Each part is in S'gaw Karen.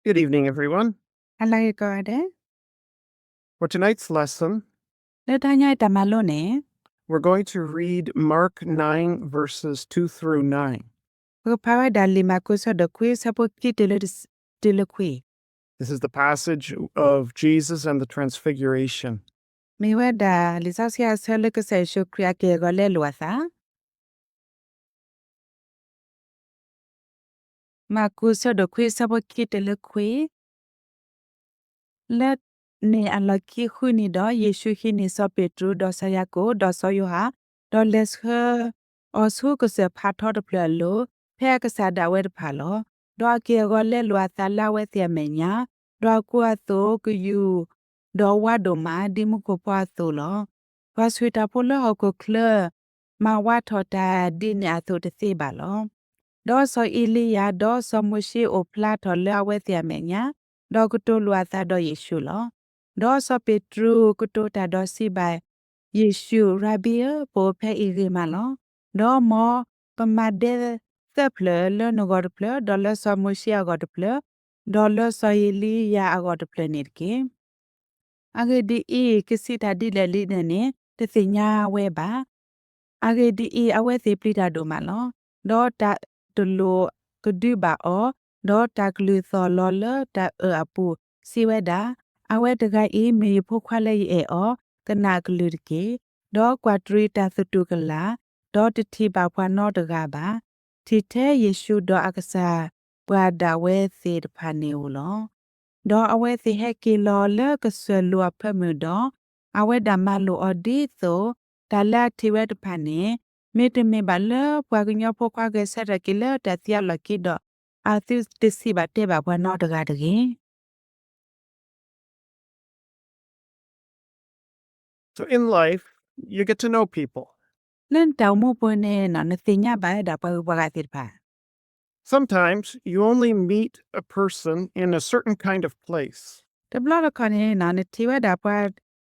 Good evening, everyone. ဟါလၢအဂ့ၤကိးဂၤဒဲး. For tonight's lesson, လၢတဟါညါအံၤတၢ်မၤလိန့ၣ် we're going to read Mark nine, verses two through nine. ပကဖးဝဲဒၣ်လံာ်မၢ်ကူး အဆၢဒိၣ်ခွံ အဆၢဖိခံတုၤလၢတဆံ, တုၤလၢခွံ. This is the passage of Jesus and the Transfiguration. မ့ၢ်ဝဲဒၣ်လံာ်စီဆှံအဆၢလၢကစၢ်ယ့ၣ်ၡူးခရံာ်အက့ၢ်အဂီၤလဲလိာ်အသး မၢ်ကူး အဆၢဒိၣ်ခွံ အဆၢဖိခံတုၤလၢခွံ. လၢန့ၣ်အလီၢ်ခံဃုနံၤဒီး, ယ့ၣ်ၡူးဟံးန့ၢ်စီၤပ့းတရူး, ဒီးစီၤယၤကိာ်, ဒီးစီၤယိၤဟၣ်, ဒီးလဲၤဆှၢအီၤဆူကစၢၢ်ဖးထီတဖျၢၣ်အလိၤ, ဖဲအကစၢ်ဒၣ်ဝဲတဖၣ်လီၤ. ဒီးအက့ၢ်အဂီၤလဲလိာ်အသးလၢအဝဲသ့ၣ်အမဲာ်ညါ, ဒီးအကူအသိးကယူၢ်, ဒီးဝးဒိၣ်မး, ဒ်မူခိၣ်ဖီအသိးလီၤ. ပှၤဆှၢတၢ်ဖိလၢဟီၣ်ခိၣ်ချၢ မၤဝးထီၣ်တၢ်ဒ်န့ၣ်အသိးတသ့ဘၣ်လီၤ. ဒီးစီၤအ့လံယၤ ဒီးစီၤမိၤၡ့ အိၣ်ဖျါထီၣ်လၢအဝဲသ့ၣ်အမဲာ်ညါ, ဒီးကတိၤလိာ်အသးဒီးယ့ၣ်ၡူးလီၤ. ဒီးစီၤပ့းတရူးကတိၤတၢ်ဒီးစံးဘၣ်ယ့ၣ်ၡူး, ရၤဘံဧၢ, ပအိၣ်ဖဲအံၤဂ့ၤမးလီၤ. ဒီးမ်ပမၤဒဲသၢဖျၢၣ်, လၢနဂီၢ်တဖျၢၣ်, ဒီးလၢစီၤမိၤၡ့အဂီၢ်တဖျၢၣ်, ဒီးလၢစီၤအ့လံယၤအဂီၢ်တဖျၢၣ်န့ၣ်တက့ၢ်. အဂ့ၢ်ဒ်အံၤ, ကစံးတၢ်ဒ်လဲၣ်ဒ်လဲၣ်န့ၣ် တသ့ၣ်ညါဝဲဘၣ်. အဂ့ၢ်ဒ်အံၤ, အဝဲသ့ၣ်ပျံၤတၢ်ဒိၣ်မးလီၤ. ဒီးတၢ်တလိၣ်ကဒုးဘၣ်အီၤ, ဒီးတၢ်ကလုၢ်သီၣ်လီၤလၢတၢ်အၢၣ်အပူၤ, စံးဝဲဒၣ်, အဝဲတဂၤအံၤမ့ၢ်ယဖိခွါလၢယအဲၣ်အီၤ, ကနၣ်အကလုၢ်တက့ၢ်. ဒီးကွၢ်တရံးတၢ်သတူၢ်ကလာ်, ဒီးတထံၣ်ဘၣ်ပှၤနီတဂၤဘၣ်, ထံၣ်ထဲယ့ၣ်ၡူးဒီးအကစၢ်ပှၤဒၣ်ဝဲသ့ၣ်တဖၣ်န့ၣ်ဧိၤလီၤ. ဒီးအဝဲသ့ၣ်ဟဲက့ၤလီၤလၢကစၢၢ်လိၤအဖၢမုၢ်ဒီး, အဝဲဒၣ်မၤလိာ်အီၤဒ်သိးတၢ်လၢအထံၣ်ဝဲတဖၣ်န့ၣ်, မ့တမ့ၢ်ဘၣ်လၢပှၤကညီဖိခွါဂဲၤဆၢထၢၣ်က့ၤလၢတၢ်သံအလီၢ်ခံဒီး, အဝဲသ့ၣ်တစံးဘၣ်တဲဘၣ်ပှၤနီတဂၤတဂ့ၤ. So in life, you get to know people. လၢနတၢ်အိၣ်မူပူၤန့ၣ်နီၤ နသ့ၣ်ညါဘၣ်ဝဲဒၣ်ပှၤဂုၤပှၤဂၤသ့ၣ်တဖၣ်. Sometimes you only meet a person in a certain kind of place. တဘျီတခီၣ်န့ၣ်နီၤ နထံၣ်ဝဲဒၣ်ပှၤ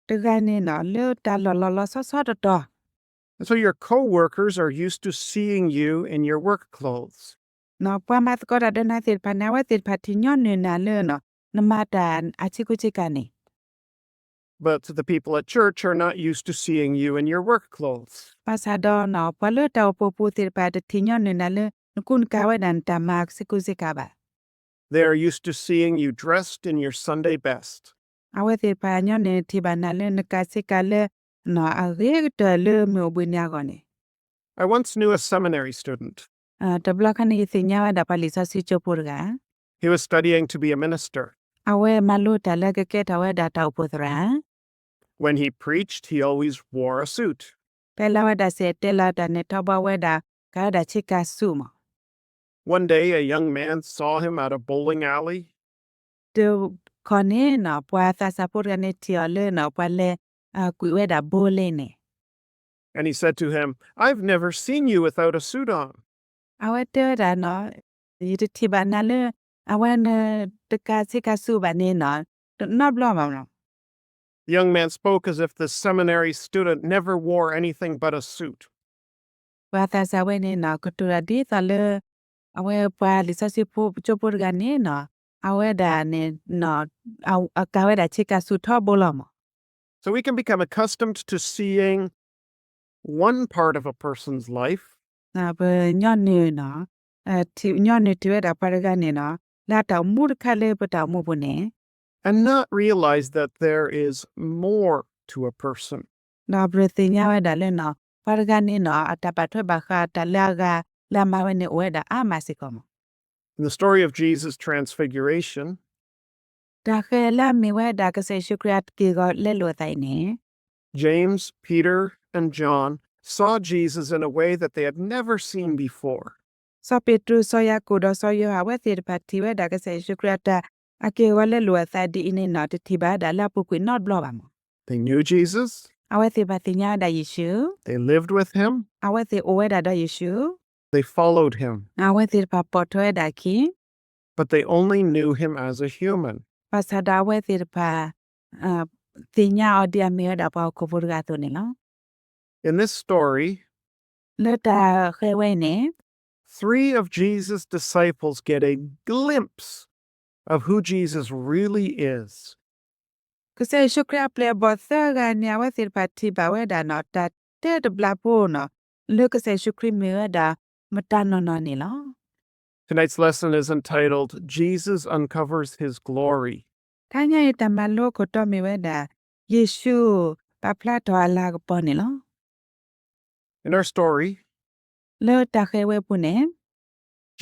တဂၤန့ၣ်နီၤ လၢတၢ်လီၢ်လီၤလီၤဆီဆီတတီၤ. So your coworkers are used to seeing you in your work clothes. ပှၤမၤသကိးတၢ်ဒီးနၤသ့ၣ်တဖၣ်န့ၣ် အဝဲသ့ၣ်တဖၣ်ထံၣ်ညီနုၢ်နၤလၢနီၤ နမၤတၢ်အဆ့ကူဆ့ကၤန့ၣ် But the people at church are not used to seeing you in your work clothes. ဘၣ်ဆၣ်ဒီးနီၤ ပှၤလၢတၢ်အိၣ်ဖှိၣ်ပူၤသ့ၣ်တဖၣ်တထံၣ်ညီနုၢ်နၤလၢ နကူနကၤဝဲဒၣ်နတၢ်မၤဆ့ကူဆ့ကၤဘၣ်. They are used to seeing you dressed in your Sunday best. အဝဲသ့ၣ်တဖၣ်ညီနုၢ်ထံၣ်ဘၣ်နၤလၢ နကၤဆ့ကၤလၢ နီၤ အဂ့ၤကတၢၢ်လၢမုၢ်အိၣ်ဘှံးနံၤအဂီၢ်န့ၣ်. I once knew a seminary student. တဘျီခါန့ၣ် ယသ့ၣ်ညါဝဲဒၣ်ပှၤလံာ်စီဆှံကၠိဖိတဂၤ He was studying to be a minister. အဝဲမၤလိတၢ်လၢကကဲထီၣ်ဝဲဒၣ်တၢ်အိၣ်ဖှိၣ်သရၣ် When he preached, he always wore a suit. ဖဲလၢအဝဲဒၣ်စံၣ်တဲၤတဲလီၤတၢ်န့ၣ် ထီဘိအဝဲဒၣ် ကၤဝဲဒၣ်ဆ့ကၤဆူၣ်မး. One day, a young man saw him at a bowling alley. တခီန့ၣ်နီၤ ပှၤသးစၢ်ဖိတဂၤန့ၣ်ထံၣ်အီၤလၢနီၤ ပှၤလဲၤကွံာ်ဝဲဒၣ် bowling န့ၣ် And he said to him, I've never seen you without a suit on. အဝဲတဲဝဲဒၣ်နီၤ ယတထံၣ်ဘၣ်နၤလၢ အဝဲနတကၤဆ့ကၤဆူၣ်ဘၣ်န့ၣ်နီၤ တနီတဘျီဘၣ်နီၤ. The young man spoke as if the seminary student never wore anything but a suit. ပှၤသးစၢ်ဝဲန့ၣ်နီၤ ကတိၤတၢ်ဒ်သိးလၢ အဝဲပှၤလံာ်စီဆှံကၠိဖိတဂၤန့ၣ်နီၤ အဝဲဒၣ်န့ၣ် အကၤဝဲဒၣ်ဆ့ကၤဆူၣ်ထီဘိလီၤမး. So we can become accustomed to seeing one part of a person's life ပညီနုၢ်နီၤ ညီနုၢ်ထံၣ်ဝဲဒၣ်ပှၤတဂၤန့ၣ်နီၤ လၢအတၢ်အိၣ်မူတခါလၢပတၢ်အိၣ်မူပူၤန့ၣ် and not realize that there is more to a person. ဒီးပတသ့ၣ်ညါဝဲဒၣ်လၢနီၤ ပှၤတဂၤန့ၣ်နီၤ အတၢ်ဘၣ်ထွဲဘၣ်ဃး တၢ်လၢအဂၤလၢအမၤဝဲန့ၣ် အိၣ်ဝဲဒၣ်အါမးစ့ၢ်ကီးမး. In the story of Jesus' transfiguration, တၢ်ဃဲၤလၢအမ့ၢ်ဝဲဒၣ်ကစၢ်ယ့ၣ်ၡူးခရံာ်အက့ၢ်အဂီၤလဲလိာ်အသးအံၤန့ၣ် James, Peter, and John saw Jesus in a way that they had never seen before. စီၤပ့းတရူး, စီၤယၤကိာ်ဒီးစီၤယိၤဟၣ် အဝဲသ့ၣ်တဖၣ်ထံၣ်ဝဲဒၣ်ကစၢ်ယ့ၣ်ၡူးခရံာ်အတၢ်အက့ၢ်အဂီၤလဲလိာ်အသးဒ်အံၤန့ၣ်နီၤ တထံၣ်ဘၣ်ဝဲဒၣ်လၢအပူၤကွံာ်နီတဘျီဘၣ်မး. They knew Jesus. အဝဲသ့ၣ်တဖၣ်သ့ၣ်ညါဝဲဒၣ်ယ့ၣ်ၡူး. They lived with him. အဝဲသ့ၣ်အိၣ်ဝဲဒၣ်ဒီးယ့ၣ်ၡူး. They followed him. အဝဲသ့ၣ်တဖၣ်ပိာ်ထွဲဝဲဒၣ်အခံ But they only knew him as a human. ဘၣ်ဆၣ်ဒီးအဝဲသ့ၣ်တဖၣ် သ့ၣ်ညါအီၤဒ်အမ့ၢ်ဝဲဒၣ်ပှၤဟီၣ်ခိၣ်ဖိတဂၤအသိးန့ၣ်လီၤ. In this story, လၢတၢ်ဃဲၤဝဲအံၤန့ၣ် three of Jesus' disciples get a glimpse of who Jesus really is. ကစၢ်ယ့ၣ်ၡူးခရံာ်အပျဲၢ်အဘီၣ်သၢဂၤန့ၣ် အဝဲသ့ၣ်တဖၣ်ထံၣ်ဘၣ်ဝဲဒၣ်နီၤ တၢ်တဲတဘျီဖိနီၤ လၢကစၢ်ယ့ၣ်ၡူးခရံာ်မ့ၢ်ဝဲဒၣ် မတၤနီၢ်နီၢ်န့ၣ်လီၤ. Tonight's lesson is entitled Jesus Uncovers His Glory. တနံၤအံၤတၢ်မၤလိခိၣ်တီမ့ၢ်ဝဲဒၣ် ယ့ၣ်ၡူးပာ်ဖျါထီၣ်အလၤကပီၤန့ၣ်လီၤ. In our story, လၢတၢ်ဃဲၤဝဲအပူၤန့ၣ်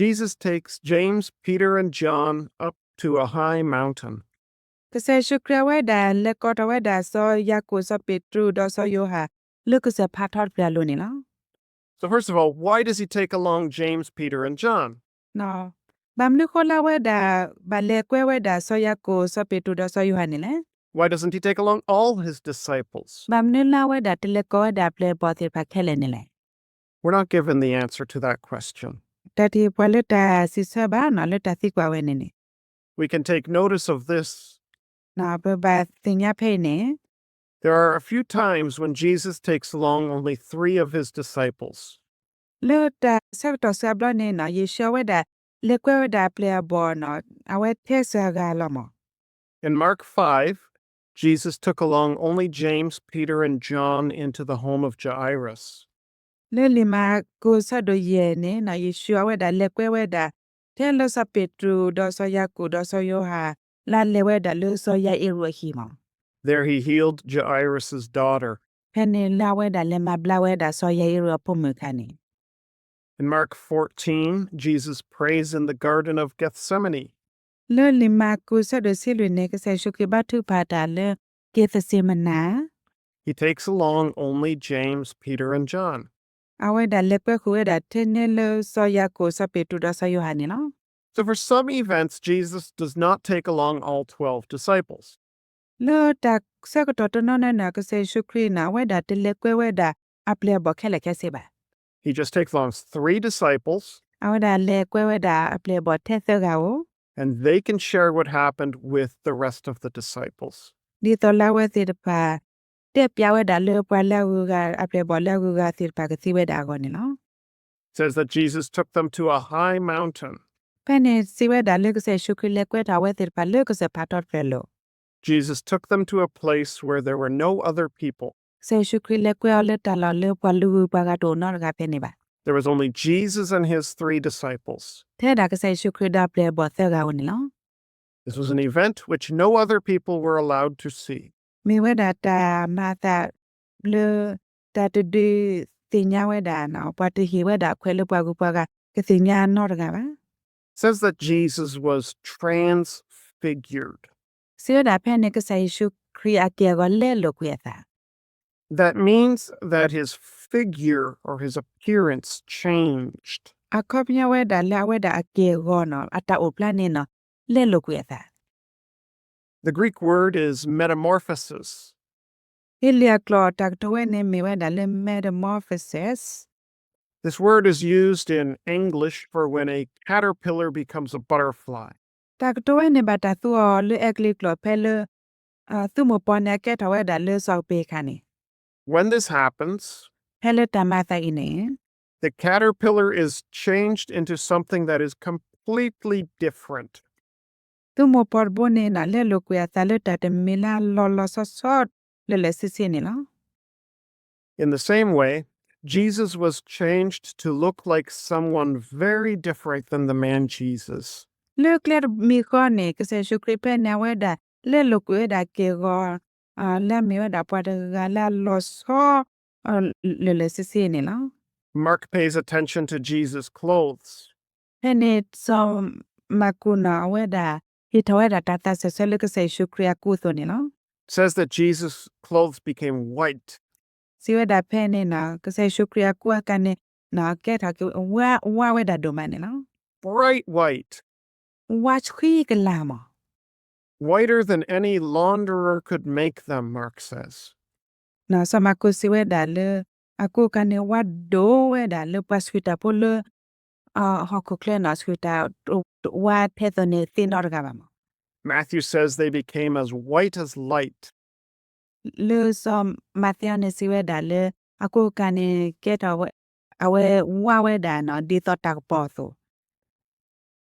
Jesus takes James, Peter, and John up to a high mountain. ကစၢ်ယ့ၣ်ၡူးခရံာ်အဝဲဒၣ် လဲၤကိးထီၣ်ဝဲဒၣ်စီၤယၤကိာ် စီၤပ့းတရူး ဒီးစီၤယိၤဟၣ် လၢကစၢၢ်ဖးထီတဖျၢၣ်အလိၤန့ၣ်လီၤ. So first of all, why does he take along James, Peter, and John? ဘၣ်မနုၤဃိလၢအဝဲဒၣ် ဘၣ်လဲၤကွဲဝဲဒၣ်စီၤယၤကိာ် စီၤပ့းတရူး ဒီးစီၤယိၤဟၣ်န့ၣ်လဲၣ်. Why doesn't he take along all his disciples? ဘၣ်မနုၤလၢအဝဲဒၣ်တလဲၤကိးဝဲဒၣ်အပျဲၢ်အဘီၣ်သ့ၣ်တဖၣ်ခဲလၢာ်န့ၣ်လဲၣ်. We're not given the answer to that question. တၢ်တဟ့ၣ်ပှၤလၢတၢ်စံးဆၢဘၣ်နီၤ လၢတၢ်သံကွၢ်ဝဲန့ၣ်န့ၣ် We can take notice of this. ပဘၣ်သ့ၣ်ညါဖဲအံၤန့ၣ် There are a few times when Jesus takes along only three of his disciples. လၢတၢ်ဆၢကတီၢ်စှၤဘျီန့ၣ်နီၤ ယ့ၣ်ၡူးအဝဲဒၣ် လဲၤကွဲဝဲဒၣ်အပျဲၢ်အဘီၣ်နီၤ အဝဲထဲစှၤဂၤလီၤမး. In Mark five, Jesus took along only James, Peter, and John into the home of Jairus. လၢလံာ်မၢ်ကူးဆၢဒိၣ်ယဲၢ်န့ၣ်နီၤ ယ့ၣ်ၡူးအဝဲဒၣ်လဲၤကွဲဝဲဒၣ် ထဲလၢစီၤပ့းတရူး ဒီးစီၤယၤကိာ် ဒီးစီၤယိၤဟၣ် လၢအလဲၤဝဲဒၣ်လၢစီၤယၤအံးရူးအဟံၣ်မး. There he healed Jairus' daughter. ဖဲန့ၣ်လၢအဝဲဒၣ်လဲၤမၤဘျါဝဲဒၣ်စီၤယၤအံးရူးအဖိမုၣ်အခါန့ၣ် In Mark fourteen, Jesus prays in the Garden of Gethsemane. လၢလံာ်မၢ်ကူးဆၢဒိၣ်ဆံလွံၢ်န့ၣ် ကစၢ်ယ့ၣ်ၡူးခရံာ်ဘါထုကဖၣ်တၢ်လၢ က့းသစ့မနၤ He takes along only James, Peter, and John. အဝဲဒၣ်လဲၤကွဲဃုာ်ဝဲဒၣ်ထဲန့ၣ်လၢစီၤယၤကိာ် စီၤပ့းတရူး ဒီးစီၤယိၤဟၣ်န့ၣ်လီၤ. So for some events, Jesus does not take along all twelve disciples. လၢတၢ်ဆၢကတီၢ်တနီၤနီၤန့ၣ် ကစၢ်ယ့ၣ်ၡူးခရံာ်န့ၣ် အဝဲဒၣ်တလဲၤကွဲဝဲဒၣ်အပျဲၢ်အဘီၣ်ခဲလၢာ်ခဲဆ့ဘၣ်. He just takes along three disciples. အဝဲဒၣ်လဲၤကွဲဝဲဒၣ်အပျဲၢ်အဘီၣ်ထဲသၢဂၤဧိၤ And they can share what happened with the rest of the disciples. ဒ်သိးလၢအဝဲသ့ၣ်တဖၣ် တဲပျးဝဲဒၣ်လၢပှၤလၢအဂုၤအဂၤ အပျဲၢ်အဘီၣ်လၢအဂုၤအဂၤသ့ၣ်တဖၣ်ကသံဝဲဒၣ်အဂီၢ်န့ၣ်လီၤ. Says that Jesus took them to a high mountain. ဖဲန့ၣ်စံးဝဲဒၣ်လၢ ကစၢ်ယ့ၣ်ၡူးခရံာ်လဲၤကွဲထီၣ်အဝဲသ့ၣ်တဖၣ်လၢကစၢၢ်ဖးထီတဖျၢၣ်အလိၤ Jesus took them to a place where there were no other people. ကစၢ်ယ့ၣ်ၡူးခရံာ်လဲၤကွဲအီၤလၢတၢ်လီၢ်လၢပှၤလူၤဂုၤပှၤဂၤတအိၣ်နီတဂၤဖဲန့ၣ်ဘၣ်. There was only Jesus and his three disciples. ထဲဒၣ်ကစၢ်ယ့ၣ်ၡူးခရံာ်ဒီးအပျဲၢ်အဘီၣ်သၢဂၤဧိၤန့ၣ်လီၤ. This was an event which no other people were allowed to see. မ့ၢ်ဝဲဒၣ်တၢ်မၤအသးလၢ တၢ်တဒုးသ့ၣ်ညါဝဲဒၣ်နီၤ ပှၤတဟ့ၣ်ဝဲဒၣ်အခွဲးလၢပှၤဂုၤပှၤဂၤ ကသ့ၣ်ညါနီတဂၤဘၣ်. Says that Jesus was transfigured. စံးဝဲဒၣ်ဖဲန့ၣ် ကစၢ်ယ့ၣ်ၡူးခရံာ်အက့ၢ်အဂီၤလဲလိာ်ကွံာ်အသး That means that his figure or his appearance changed. အခီပညီဝဲဒၣ်လၢအဝဲဒၣ်အက့ၢ်အဂီၤနီၤ အတၢ်အိၣ်ဖျါန့ၣ်နီၤ လဲလိာ်ကွံာ်အသး The Greek word is metamorphosis. ဟ့လံအကျိာ်တၢ်ကတိၤဝဲန့ၣ်မ့ၢ်ဝဲဒၣ်လၢ metamorphosis. This word is used in English for when a caterpillar becomes a butterfly. တၢ်ကတိၤဝဲန့ၣ်ဘၣ်တၢ်သူအီၤလၢအဲကလံးကျိာ်ဖဲလၢ သုးမုၢ်ပီၢ်န့ၣ် အကဲထီၣ်ဝဲဒၣ်လၢစီၤကပ့ၤအခါန့ၣ် When this happens, ဖဲလၢတၢ်မၤအသးအံၤန့ၣ် the caterpillar is changed into something that is completely different. သုးမုၢ်ပီၢ်တဘိန့ၣ် လဲလိာ်ကွံာ်အသးလၢတၢ်တမံၤလၢအလီၤလီၤဆီဆီ လၢာ်လၢာ်ဆ့ဆ့န့ၣ်လီၤ. In the same way, Jesus was changed to look like someone very different than the man Jesus. လၢကျဲတမံၤဃီန့ၣ် ကစၢ်ယ့ၣ်ၡူးခရံာ်ဖဲန့ၣ် အဝဲဒၣ်လဲလိာ်ကွံာ်ဝဲဒၣ်က့ၢ်ဂီၤ လၢအမ့ၢ်ဝဲဒၣ်ပှၤတဂၤလၢအလီၤဆီ လၢာ်လၢာ်ဆ့ဆ့န့ၣ်လီၤ. Mark pays attention to Jesus' clothes. ဖဲန့ၣ်စီၤမၢ်ကူးန့ၣ် အဝဲဒၣ်ဟ့ၣ်ထီၣ်ဝဲဒၣ်တၢ်သးစၢၢ်ဆၢလၢကစၢ်ယ့ၣ်ၡူးခရံာ်အကူအသိးန့ၣ်လီၤ. Says that Jesus' clothes became white. စံးဝဲဒၣ်ဖဲန့ၣ် ကစၢ်ယ့ၣ်ၡူးခရံာ်အကူအကၤန့ၣ် ကဲထီၣ်က့ၤ ဝါဝဲဒၣ်ဒိၣ်မးန့ၣ်လီၤ. Bright white. ဝါဆှံကလာ်မး Whiter than any launderer could make them, Mark says. စီၤမၢ်ကူးစံးဝဲဒၣ်လၢ အကူအကၤန့ၣ် ဝါဒိၣ်ဝဲဒၣ်လၢ ပှၤဆှံတၢ်ဖိလၢ ဟီၣ်ခိၣ်ချၢန့ၣ် ဆှံတၢ် ဝါထဲသိးန့ၣ်သ့နီတဂၤဘၣ်မး Matthew says they became as white as light. လၢစီၤမးသဲအံၤန့ၣ်စံးဝဲဒၣ်လၢ အကူအကၤန့ၣ် ကဲထီၣ်ဝဲ အဝဲဝါဝဲဒၣ် ဒ်သိးတၢ်ကပီၤအသိး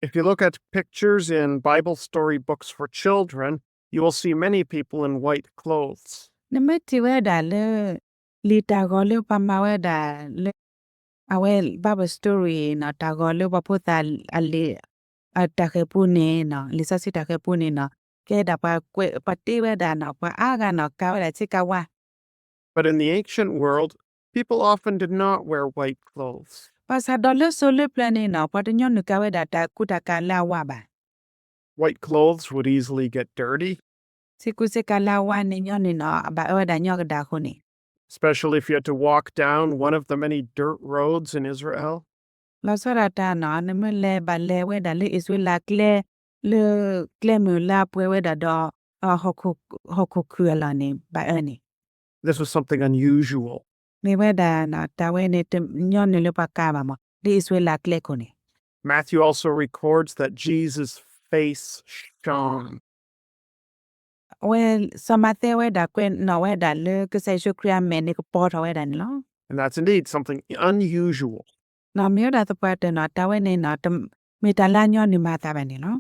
If you look at pictures in Bible story books for children, you will see many people in white clothes. နမ့ၢ်ထံၣ်ဝဲဒၣ်လၢ လံာ်တၢ်ဂီၤလၢပှၤမၤဝဲဒၣ်လၢ အဝဲ Bible story နီၤ တၢ်ဂီၤလၢပှၤဖိသၣ်အလံာ် အတၢ်ဃဲၤပူန့ၣ်နီၤ လံာ်စီဆှံတၢ်ဃဲၤပူန့ၣ်နီၤ ကဲဒၣ်ပှၤကွဲး ပှၤတ့ဝဲဒၣ်နီၤ ပှၤအါဂၤနီၤ ကၤဝဲဒၣ်ဆ့ကၤဝါ But in the ancient world, people often did not wear white clothes. ဘၣ်ဆၣ်ဒီးလၢစိၤလၢပျၢၤန့ၣ်နီၤ ပှၤတညီနုၢ်ကၤဝဲဒၣ်တၢ်ကူတၢ်ကၤလၢအဝါဘၣ်. White clothes would easily get dirty. ဆ့ကူဆ့ကၤလၢအဝါန့ၣ်ညီနုၢ်နီၤ အဘၣ်အၢဝဲဒၣ်ညီကဒၣ်အဃိန့ၣ် Especially if you had to walk down one of the many dirt roads in Israel. လီၤဆီဒၣ်တၢ်နီၤ နမ့ၢ်လဲၤဘၣ်လဲၤဝဲဒၣ်လၢအံၣ်စရ့လးကျဲ လၢကျဲမုၢ်လၢအပှဲၤဝဲဒၣ်ဒီး ဟီၣ်ခိၣ်ခုၣ်အလီၢ်န့ၣ် ဘၣ်အၢန့ၣ် This was something unusual. မ့ၢ်ဝဲဒၣ် တၢ်ဝဲန့ၣ် တညီနုၢ်လၢပှၤကၤဘၣ်မး လၢအံၣ်စရ့လးကျဲခိၣ်န့ၣ် Matthew also records that Jesus' face shone. အဝဲ စီၤမးသဲဝဲဒၣ်ကွဲးနီၣ်ဝဲဒၣ်လၢကစၢ်ယ့ၣ်ၡူးခရံာ်အမဲာ်န့ၣ်ကပီၤထီၣ်ဝဲဒၣ်န့ၣ်လီၤ. And that's indeed something unusual. နီၣ်မ့ၢ်ဝဲဒၣ်သပှၢ်တၢၢ်နီၣ် တၢ်ဝဲန့ၣ်နီၣ် တမ့ၢ်တၢ်လၢအညီနုၢ်မၤအသးဘၣ်န့ၣ်လီၤ.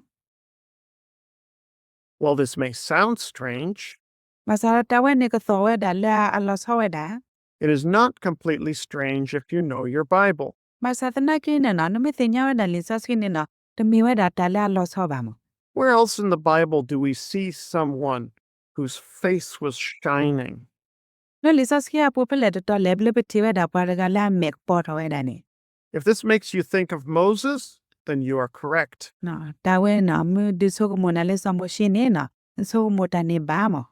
While this may sound strange, ဘၣ်ဆၣ်ဒီးတၢ်ဝဲန့ၣ်ကသီၣ်ဝဲဒၣ်လၢအလီၤဆီဝဲဒၣ် it is not completely strange if you know your Bible. ဘၣ်ဆၣ်သနာ်က့န့ၣ်နီၣ် နမ့ၢ်သ့ၣ်ညါဝဲဒၣ်လံာ်စီဆှံန့ၣ်နီၣ် တမ့ၢ်ဝဲဒၣ်တၢ်လၢအလီၤဆီဘၣ်မး. Where else in the Bible do we see someone whose face was shining? လၢလံာ်စီဆှံအပူၤဖဲလဲၣ်တတီၤလဲၣ် လၢပထံၣ်ဝဲဒၣ်ပှၤတဂၤလၢအမဲာ်ကပီၤထီၣ်ဝဲဒၣ်န့ၣ် If this makes you think of Moses, then you are correct. တၢ်ဝဲနီၣ် မ့ၢ်ဒုးဆိကမိၣ်နၤလၢစီၤမိၤၡ့န့ၣ်နီၣ် နဆိကမိၣ်တၢ်န့ၣ်ဘၣ်မး.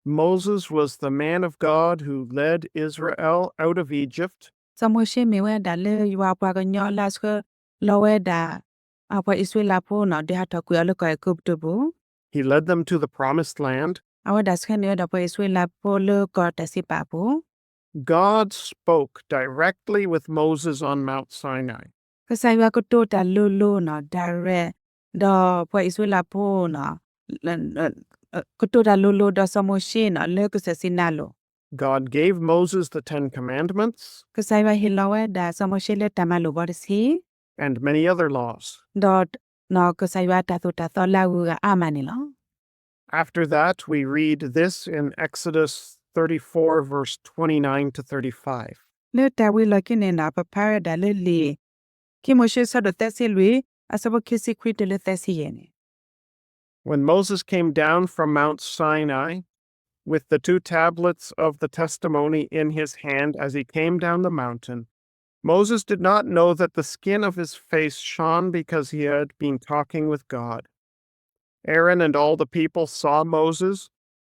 Moses was the man of God who led Israel out of Egypt. စီၤမိၤၡ့မ့ၢ်ဝဲဒၣ်လၢယွၤအပှၤကညီလၢအဆှၢလီၤဝဲဒၣ် အပှၤအံၣ်စရ့လးဖိနီၣ် ဒုးဟးထီၣ်ကွံာ်အီၤလၢကီၢ်အဲၤကူပတူးပူၤ He led them to the promised land. အဝဲဒၣ်ဆှၢန့ၢ်ဝဲဒၣ်ပှၤအံၣ်စရ့လးဖိလၢကီၢ်တၢ်စံးပာ်အပူၤ God spoke directly with Moses on Mount Sinai. ကစၢ်ယွၤကတိၤတၢ်လိၤလိၤနီၣ် direct ဒီးပှၤအံၣ်စရ့လးဖိနီၣ် ကတိၤတၢ်လိၤလိၤဒီးစီၤမိၤၡ့နီၣ် လၢကစၢၢ်စံနါလိၤ God gave Moses the Ten Commandments ကစၢ်ယွၤဟ့ၣ်လီၤဝဲဒၣ်စီၤမိၤၡ့လၢတၢ်မၤလိာ်ဘီတဆံ and many other laws. ဒီးနီၣ်ကစၢ်ယွၤတၢ်သိၣ်တၢ်သီလၢအဂုၤအဂၤအါမးန့ၣ်လီၤ. After that, we read this in Exodus thirty-four, verse twenty-nine to thirty-five. လၢတၢ်ဝံၤလီၢ်ခံန့ၣ်နီၣ် ပဖးဝဲဒၣ်လၢလံာ် ခံမိၤၡ့ဆၢဒိၣ်သၢဆံလွံၢ် အဆၢဖိခံဆံခွံတုၤလၢသၢဆံယဲၢ်န့ၣ် When Moses came down from Mount Sinai, with the two tablets of the testimony in his hand as he came down the mountain, Moses did not know that the skin of his face shone because he had been talking with God. Aaron and all the people saw Moses,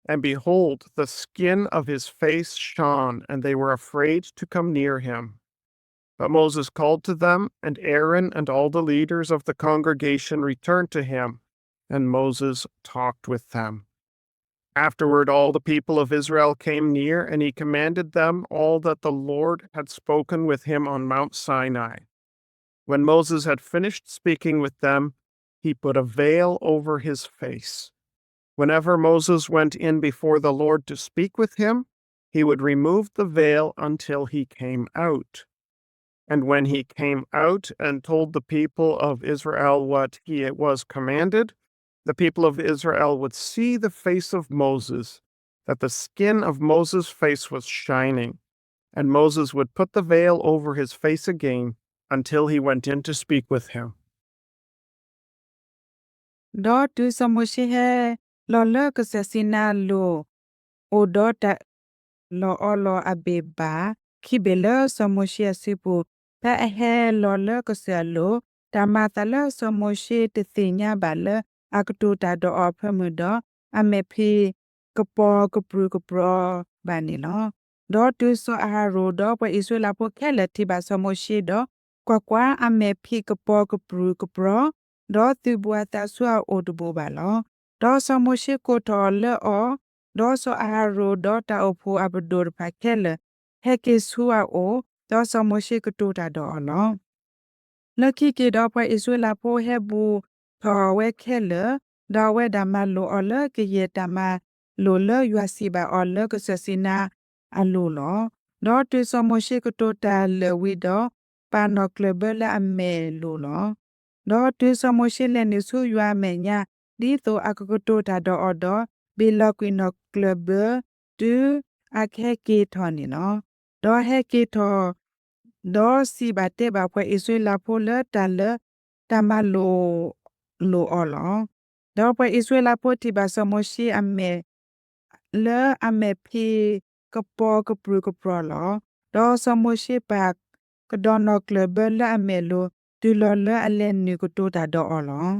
and behold, the skin of his face shone, and they were afraid to come near him. But Moses called to them, and Aaron and all the leaders of the congregation returned to him, and Moses talked with them. Afterward, all the people of Israel came near, and he commanded them all that the Lord had spoken with him on Mount Sinai. When Moses had finished speaking with them, he put a veil over his face. Whenever Moses went in before the Lord to speak with him, he would remove the veil until he came out. And when he came out and told the people of Israel what he was commanded, the people of Israel would see the face of Moses, that the skin of Moses' face was shining, and Moses would put the veil over his face again until he went in to speak with him. ဒီးတုၤစီၤမိၤၡ့ဟဲလီၤလၢကစၢၢ်စံနါလိၤ အိၣ်ဒီးတၢ်လီၢ်အီလီၤအဘ့ၣ်ဘၣ် ခံဘ့ၣ်လၢစီၤမိၤၡ့အစုပူၤ, ဖဲအဟဲလီၤလၢကစၢၢ်အလိၤ, တၢ်မၤအသးလၢစီၤမိၤၡ့တသ့ၣ်ညါဘၣ်လၢအကတိၤတၢ်ဒီးအီၤအဖၢမုၢ်ဒီး, အမဲာ်ဖံးကပီၤကပြုၢ်ကပြီၤဘၣ်န့ၣ်လီၤ. ဒီးတုၤစီၤအၤဟရိၣ်ဒီးပှၤအံၣ်စရ့လးဖိခဲလၢာ်ထံၣ်ဘၣ်စီၤမိၤၡ့ဒီး, ကွၢ်ကွၢ်, အမဲာ်ဖံးကပီၤကပြုၢ်ကပြီၤ, ဒီးသုးဘူးအသးဆူအအိၣ်တဘူးဘၣ်လီၤ. ဒီးစီၤမိၤၡ့ကိးထီၣ်အီၤလၢအီၤ, ဒီးစီၤအၤဟရိၣ်ဒီးတၢ်အိၣ်ဖှိၣ်အပဒိၣ်တဖၣ်ခဲလၢာ် ဟဲက့ၤဆူအအိၣ်, ဒီးစီၤမိၤၡ့ကတိၤတၢ်ဒီးအီၤလီၤ. လၢခံက့ၤဒီးပှၤအံၣ်စရ့လးဖိဟဲဘူးထီၣ်ဝဲခဲလၢာ်, ဒီးအဝဲဒၣ်မၤလိာ်အီၤလၢကယဲၢ်တၢ်မၤလိာ်လၢယွၤစံးဘၣ်အီၤလၢကစၢၢ်စံနါအလိၤလီၤ. ဒီးတုၤစီၤမိၤၡ့ကတိၤတၢ်လၢာ်ဝံၤဒီး, ပာ်နီၣ်ကျၢၢ်ဘၢလၢအမဲာ်လိၤလီၤ. ဒီးတုၤစီၤမိၤၡ့လဲၤနုာ်ဆူယွၤအမဲာ်ညါ ဒ်သိးအကကတိၤတၢ်ဒီးအီၤဒီး, ဘ့ၣ်လီၤကွံာ်နီၣ်ကျၢၢ်ဘၢ တုၤအကဟဲက့ၤထီၣ်န့ၣ်လီၤ. ဒီးဟဲက့ၤထီၣ် ဒီးစံးဘၣ်တဲဘၣ်ပှၤအံၣ်စရ့လးဖိလၢတၢ်လၢတၢ်မၤလိာ်လိာ်အီၤလီၤ. ဒီးပှၤအံၣ်စရ့လးဖိထံၣ်ဘၣ်စီၤမိၤၡ့အမဲာ် လၢအမဲာ်ဖံးကပီၤကပြုၢ်ကပြီၤလီၤ. ဒီးစီၤမိၤၡ့ပာ်ကဒီးနီၣ်ကျၢၢ်ဘၢလၢအမဲာ်လိၤ တုၤလီၤလၢအလဲၤနုာ်ကတိၤတၢ်ဒီးအီၤလီၤ.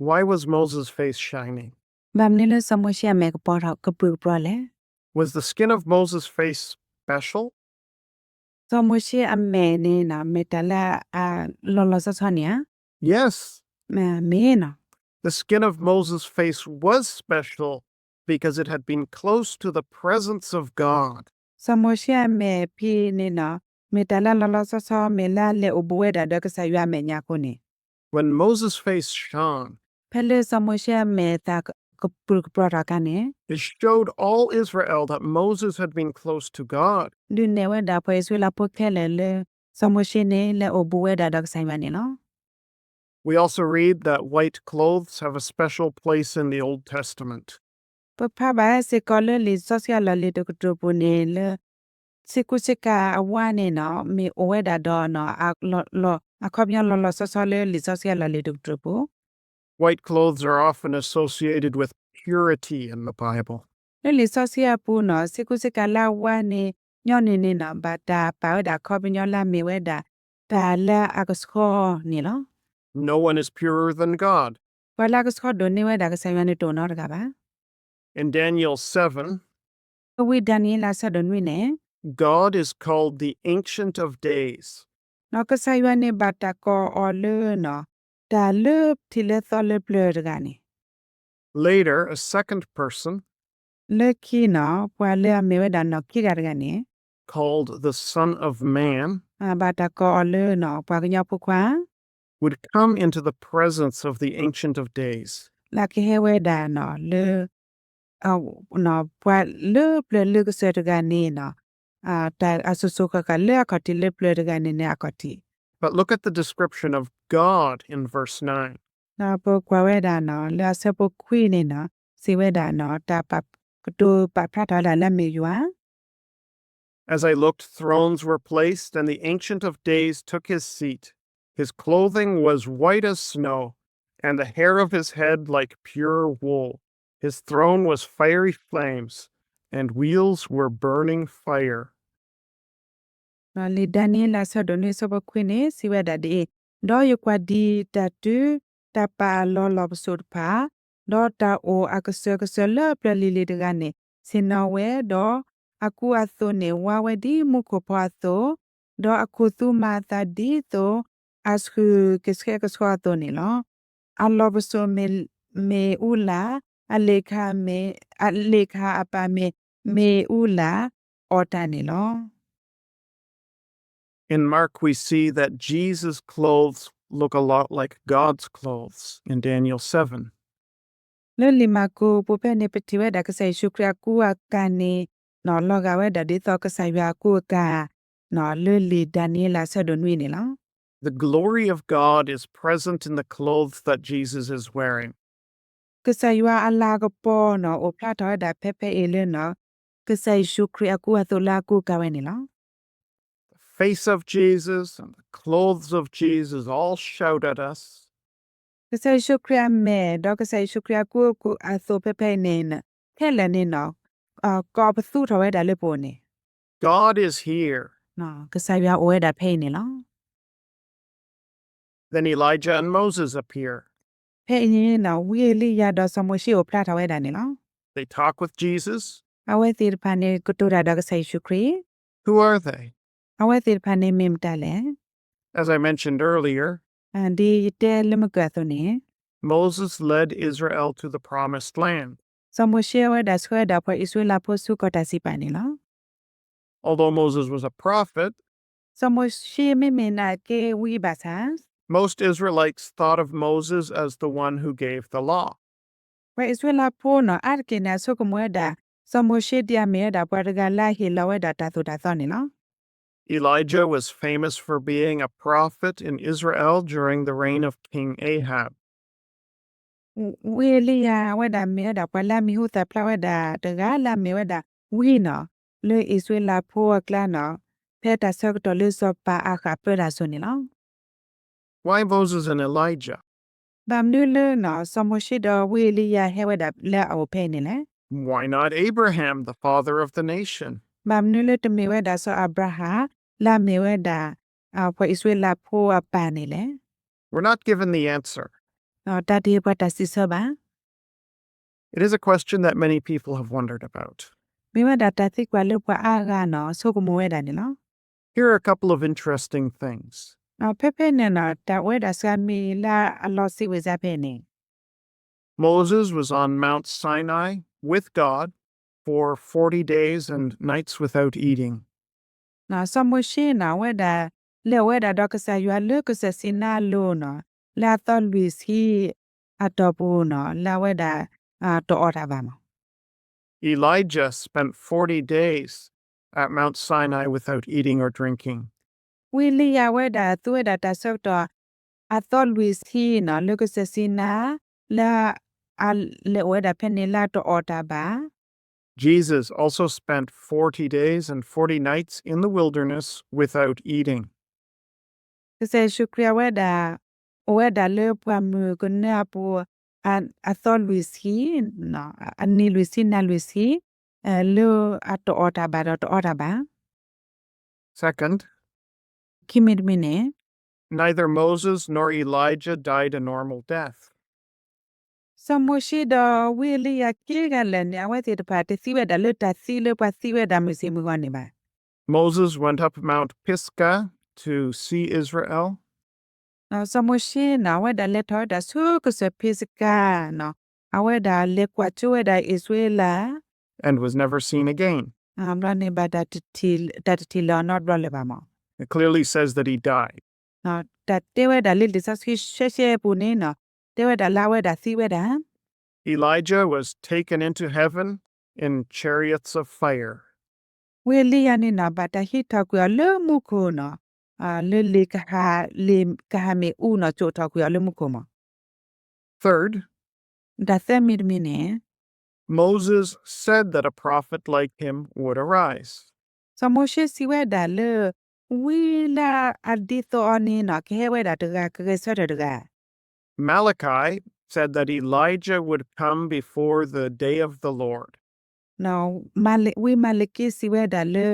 Why was Moses' face shining? ဘၣ်မနုၤလၢစီၤမိၤၡ့အမဲာ်ကပီၤထီၣ်ကပြုၢ်ကပြီၤလဲၣ်. Was the skin of Moses' face special? စီၤမိၤၡ့အမဲာ်န့ၣ် မ့ၢ်တၢ်လၢအလီၤလီၤဆီဆီန့ၣ်ဧါ. Yes. မ့ၢ်နီၤ. The skin of Moses' face was special because it had been close to the presence of God. စီၤမိၤၡ့အမဲာ်ဖံးန့ၣ်နီၤ မ့ၢ်တၢ်လၢအလီၤလီၤဆီဆီ မ့ၢ်လၢအလဲၤအိၣ်ဘူးဝဲဒၣ်ဒီးကစၢ်ယွၤအမဲာ်ညါအဃိန့ၣ်. When Moses' face shone, ဖဲလၢစီၤမိၤၡ့အမဲာ်သးကပြုၢ်ကပြီၤထီၣ်အခါန့ၣ်, it showed all Israel that Moses had been close to God. ဒုးနဲၣ်ဝဲဒၣ်ပှၤအံၣ်စရ့လးဖိခဲလၢာ်လၢ စီၤမိၤၡ့န့ၣ် လဲၤအိၣ်ဘူးဝဲဒၣ်ဒီးကစၢ်ယွၤန့ၣ်လီၤ. We also read that white clothes have a special place in the Old Testament. ပဖးဘၣ်စ့ၢ်ကီးလၢလံာ်စီဆှံအလီၢ်လံၤတကတြူၢ်ပူၤန့ၣ်လၢ ဆ့ကူဆ့ကၤအဝါန့ၣ်နီၤ မ့ၢ်အိၣ်ဝဲဒၣ်ဒီး အခီပညီလီၤလီၤဆီဆီလၢလံာ်စီဆှံအလီၢ်လံၤတကတြူၢ်ပူၤ White clothes are often associated with purity in the Bible. လၢလံာ်စီဆှံအပူၤနီၤ ဆ့ကူဆ့ကၤလၢအဝါန့ၣ် ညီနုၢ်န့ၣ်နီၤ ဘၣ်တၢ်ပာ်ဝဲဒၣ်အခီပညီလၢအမ့ၢ်ဝဲဒၣ် တၢ်လၢအကဆှီန့ၣ်လီၤ. No one is purer than God. ပှၤလၢအကဆှီဒိၣ်န့ၢ်ဝဲဒၣ်ကစၢ်ယွၤန့ၣ်တအိၣ်နီတဂၤဘၣ်. In Daniel seven, ဝံဒၤနံးယ့လးဆၢဒိၣ်နွံန့ၣ် God is called the Ancient of Days. ကစၢ်ယွၤန့ၣ်ဘၣ်တၢ်ကိးအီၤလၢနီၤ တၢ်လၢထံးလၢသီလၢပျၢၤတဂၤန့ၣ် Later, a second person လၢခံနီၤ ပှၤလၢအမ့ၢ်ဝဲဒၣ်နီၢ်ခံဂၤတဂၤန့ၣ် called the Son of Man ဘၣ်တၢ်ကိးအီၤလၢနီၤ ပှၤကညီဖိခွါ would come into the presence of the Ancient of Days. လၢကဟဲဝဲဒၣ်နီၤ လၢ ပှၤလၢပျၢၤလၢကစၢၢ်တဂၤန့ၣ်နီၤ တၢ်အစိၤစိၤဃၣ်ဃၣ်လၢအခီၣ်ထံးလၢပျၢၤတဂၤန့ၣ်န့ၣ်အခီၣ်ထံး But look at the description of God in verse nine. ဒီးပကွၢ်ဝဲဒၣ်နီၤ လၢအဆၢဖိခွံန့ၣ်နီၤ စံးဝဲဒၣ်နီၤ တၢ်ပာ်ကတိၤပာ်ဖျါထီၣ်ဝဲဒၣ်လၢအမ့ၢ်ယွၤ As I looked, thrones were placed, and the Ancient of Days took his seat. His clothing was white as snow, and the hair of his head like pure wool. His throne was fiery flames, and wheels were burning fire. လံာ်ဒၤနံးယ့လးဆၢဒိၣ်နွံဆၢဖိခွံန့ၣ် စံးဝဲဒၣ်ဒ်အံၤ, ဒီးယကွၢ်ဒ်တၢ်တုၤတၢ်ပာ်အလီၢ်လီၢ်ပစိာ်တဖၣ်, ဒီးတၢ်အိၣ်အကစၢၢ်ကစၢၢ်လၢပျၢၤလံၤလံၤတဂၤန့ၣ် ဆ့ၣ်နီၤဝဲ, ဒီးအကူအသိးန့ၣ်ဝါဝဲဒ်မူခိၣ်ဖီအသိး, ဒီးအခိၣ်သူမၤအသးဒ်သိးအဆှုၣ်ကဆှဲကဆှီအသိးန့ၣ်လီၤ. အလီၢ်ပစိာ်မ့ၢ်အူလၣ်, အလ့ၣ်ခါမ့ၢ်, အလ့ၣ်ခါအပၢ်မ့ၢ်မ့ၣ်အူလၣ်အီၣ်တၢ်န့ၣ်လီၤ. In Mark, we see that Jesus' clothes look a lot like God's clothes in Daniel seven. လၢလံာ်မၢ်ကူးပူၤဖဲန့ၣ် ပထံၣ်ဝဲဒၣ်ကစၢ်ယ့ၣ်ၡူးခရံာ်အကူအကၤန့ၣ် လီၤဂာ်ဝဲဒၣ်ဒ်သိးကစၢ်ယွၤအကူအကၤ လၢလံာ်ဒၤနံးယ့လးဆၢဒိၣ်နွံန့ၣ်လီၤ. The glory of God is present in the clothes that Jesus is wearing. ကစၢ်ယွၤအလၤကပီၤန့ၣ် အိၣ်ဖျါထီၣ်ဝဲဒၣ်ဖဲဖဲအံၤလၢ ကစၢ်ယ့ၣ်ၡူးခရံာ်အကူအသိးလၢအကူအကၤဝဲန့ၣ်လီၤ. The face of Jesus and the clothes of Jesus all shout at us. ကစၢ်ယ့ၣ်ၡူးခရံာ်အမဲာ် ဒီးကစၢ်ယ့ၣ်ၡူးခရံာ်အကူအသိးဖဲဖဲအံၤန့ၣ် ခဲလၢာ်န့ၣ် ကိးပသူထီၣ်ဝဲဒၣ်လၢပအိၣ်န့ၣ် God is here. ကစၢ်ယွၤအိၣ်ဝဲဒၣ်ဖဲအံၤန့ၣ်လီၤ. Then Elijah and Moses appear. ဖဲအံၤန့ၣ် ဝံအ့လံယၤဒီးစီၤမိၤၡ့အိၣ်ဖျါထီၣ်ဝဲဒၣ်န့ၣ်လီၤ. They talk with Jesus. အဝဲသ့ၣ်တဖၣ်န့ၣ် ကတိၤတၢ်ဒီးကစၢ်ယ့ၣ်ၡူးခရံာ်. Who are they? အဝဲသ့ၣ်တဖၣ်န့ၣ်မ့ၢ်မတၤလဲၣ်. As I mentioned earlier, ဒ်ယတဲလၢမုၢ်ကၢၢ်အသိးန့ၣ် Moses led Israel to the promised land. စီၤမိၤၡ့ဝဲဒၣ်ဆှၢဝဲဒၣ်ပှၤအံၣ်စရ့လးဖိဆူကီၢ်တၢ်စံးပာ်န့ၣ်လီၤ. Although Moses was a prophet, စီၤမိၤၡ့မ့မ့ၢ်နာ်က့ဝံဘၣ်ဆၣ် most Israelites thought of Moses as the one who gave the law. ပှၤအံၣ်စရ့လးဖိန့ၣ် အါတက့ၢ်န့ၣ် အဆိကမိၣ်ဝဲဒၣ် စီၤမိၤၡ့ဒ်အမ့ၢ်ဝဲဒၣ်ပှၤတဂၤလၢအဟ့ၣ်လီၤဝဲဒၣ်တၢ်သိၣ်တၢ်သီန့ၣ်လီၤ. Elijah was famous for being a prophet in Israel during the reign of King Ahab. ဝံအ့လံယၤ အဝဲဒၣ်မ့ၢ်ဝဲဒၣ်ပှၤလၢအမံၤဟူသၣ်ဖျါဝဲဒၣ်တဂၤ လၢအမ့ၢ်ဝဲဒၣ်ဝံနီၤ လၢအံၣ်စရ့လးဖိအကျါနီၤ ဖဲတၢ်ဆၢကတီၢ်လၢစီၤပၤအၤဃးပၢတၢ်အစိၤန့ၣ်လီၤ. Why Moses and Elijah? ဘၣ်မနုၤလၢ စီၤမိၤၡ့ဒီးဝံအ့လံယၤဟဲဝဲဒၣ်လၢအအိၣ်ဖဲအံၤန့ၣ်လဲၣ်. Why not Abraham, the father of the nation? ဘၣ်မနုၤလၢတမ့ၢ်ဝဲဒၣ်စီၤအၤဘြၤဟၣ် လၢအမ့ၢ်ဝဲဒၣ် ပှၤအံၣ်စရ့လးဖိအပၢ်န့ၣ်လဲၣ်. We're not given the answer. တၢ်တဟ့ၣ်ပှၤတၢ်စံးဆၢဘၣ်. It is a question that many people have wondered about. မ့ၢ်ဝဲဒၣ်တၢ်သံကွၢ်လၢပှၤအါဂၤနီၤ ဆိကမိၣ်ဝဲဒၣ်န့ၣ်လီၤ. Here are a couple of interesting things. ဖဲဖဲန့ၣ်နီၤ တၢ်အိၣ်ဝဲဒၣ်စှၤမံၤလၢအလီၤစံးဝဲစ့ၢ်ဖဲန့ၣ် Moses was on Mount Sinai with God for forty days and nights without eating. စီၤမိၤၡ့နီၤ အဝဲဒၣ် လဲၤအိၣ်ဝဲဒၣ်ဒီးကစၢ်ယွၤလၢကစၢၢ်စံနါအလိၤနီၤ လၢအသီလွံၢ်ဆံအတီၢ်ပူၤနီၤ လၢအဝဲဒၣ် တအီၣ်တၢ်ဘၣ်မး. Elijah spent forty days at Mount Sinai without eating or drinking. ဝံအ့လံယၤဝဲဒၣ် သူဝဲဒၣ်တၢ်ဆၢကတီၢ် အသီလွံၢ်ဆံနီၤ လၢကစၢၢ်စံနါ လၢအလဲၤအိၣ်ဝဲဒၣ်ဖဲန့ၣ်လၢတအီၣ်တၢ်ဘၣ်. Jesus also spent forty days and forty nights in the wilderness without eating. ကစၢ်ယ့ၣ်ၡူးခရံာ်အဝဲဒၣ် အိၣ်ဝဲဒၣ်လၢပှၢ်မုၢ်ကနၢအပူၤ အသီလွံၢ်ဆံ အနံၤလွံၢ်ဆံနၤလွံၢ်ဆံ လၢအတအီၣ်တၢ်ဘၣ်ဒီးတအီတၢ်ဘၣ်. Second, ခံမံၤတမံၤန့ၣ် neither Moses nor Elijah died a normal death. စီၤမိၤၡ့ဒီးဝံအ့လံယၤခံဂၤလၢာ်န့ၣ် အဝဲသ့ၣ်တဖၣ်တသံဝဲဒၣ်လၢတၢ်သံလၢပှၤသံဝဲဒၣ်မုၢ်ဆ့ၣ်မုၢ်ဂီၤန့ၣ်ဘၣ်. Moses went up Mount Pisgah to see Israel. စီၤမိၤၡ့နီၤ အဝဲဒၣ်လဲၤထီၣ်ဝဲဒၣ်ဆူကစၢၢ်ဖံးစကၤနီၤ အဝဲဒၣ်လဲၤကွၢ်ကၠိဝဲဒၣ်အံၣ်စရ့လး and was never seen again. ဘျီန့ၣ်ဘၣ် တၢ်တထံၣ်လၢၤအီၤနီတဘျီလၢၤဘၣ်မး. It clearly says that he died. တၢ်တဲဝဲဒၣ်လၢလံာ်စီဆှံရှဲရှဲအပူၤန့ၣ်နီၤ တဲဝဲဒၣ်လၢအဝဲဒၣ်သံဝဲဒၣ် Elijah was taken into heaven in chariots of fire. ဝံအ့လံယၤန့ၣ်နီၤ ဘၣ်တၢ်ဟံးထီၣ်ကွံာ်အီၤလၢမူခိၣ်နီၤ လၢလ့ၣ်ကဟၣ် လ့ၣ်ကဟၣ်မ့ၣ်အူနီၤ ကၠိးထီၣ်ကွံာ်အီၤလၢမူခိၣ်မး. Third, တၢ်သၢမံၤတမံၤန့ၣ် Moses said that a prophet like him would arise. စီၤမိၤၡ့စံးဝဲဒၣ်လၢ ဝံလၢအဒ်သိးအီၤန့ၣ်နီၤ ကဟဲဝဲဒၣ်တဂၤ ကဂဲၤဆၢထၢၣ်တဂၤ Malachi said that Elijah would come before the day of the Lord. ဝံမၤလကံစံးဝဲဒၣ်လၢ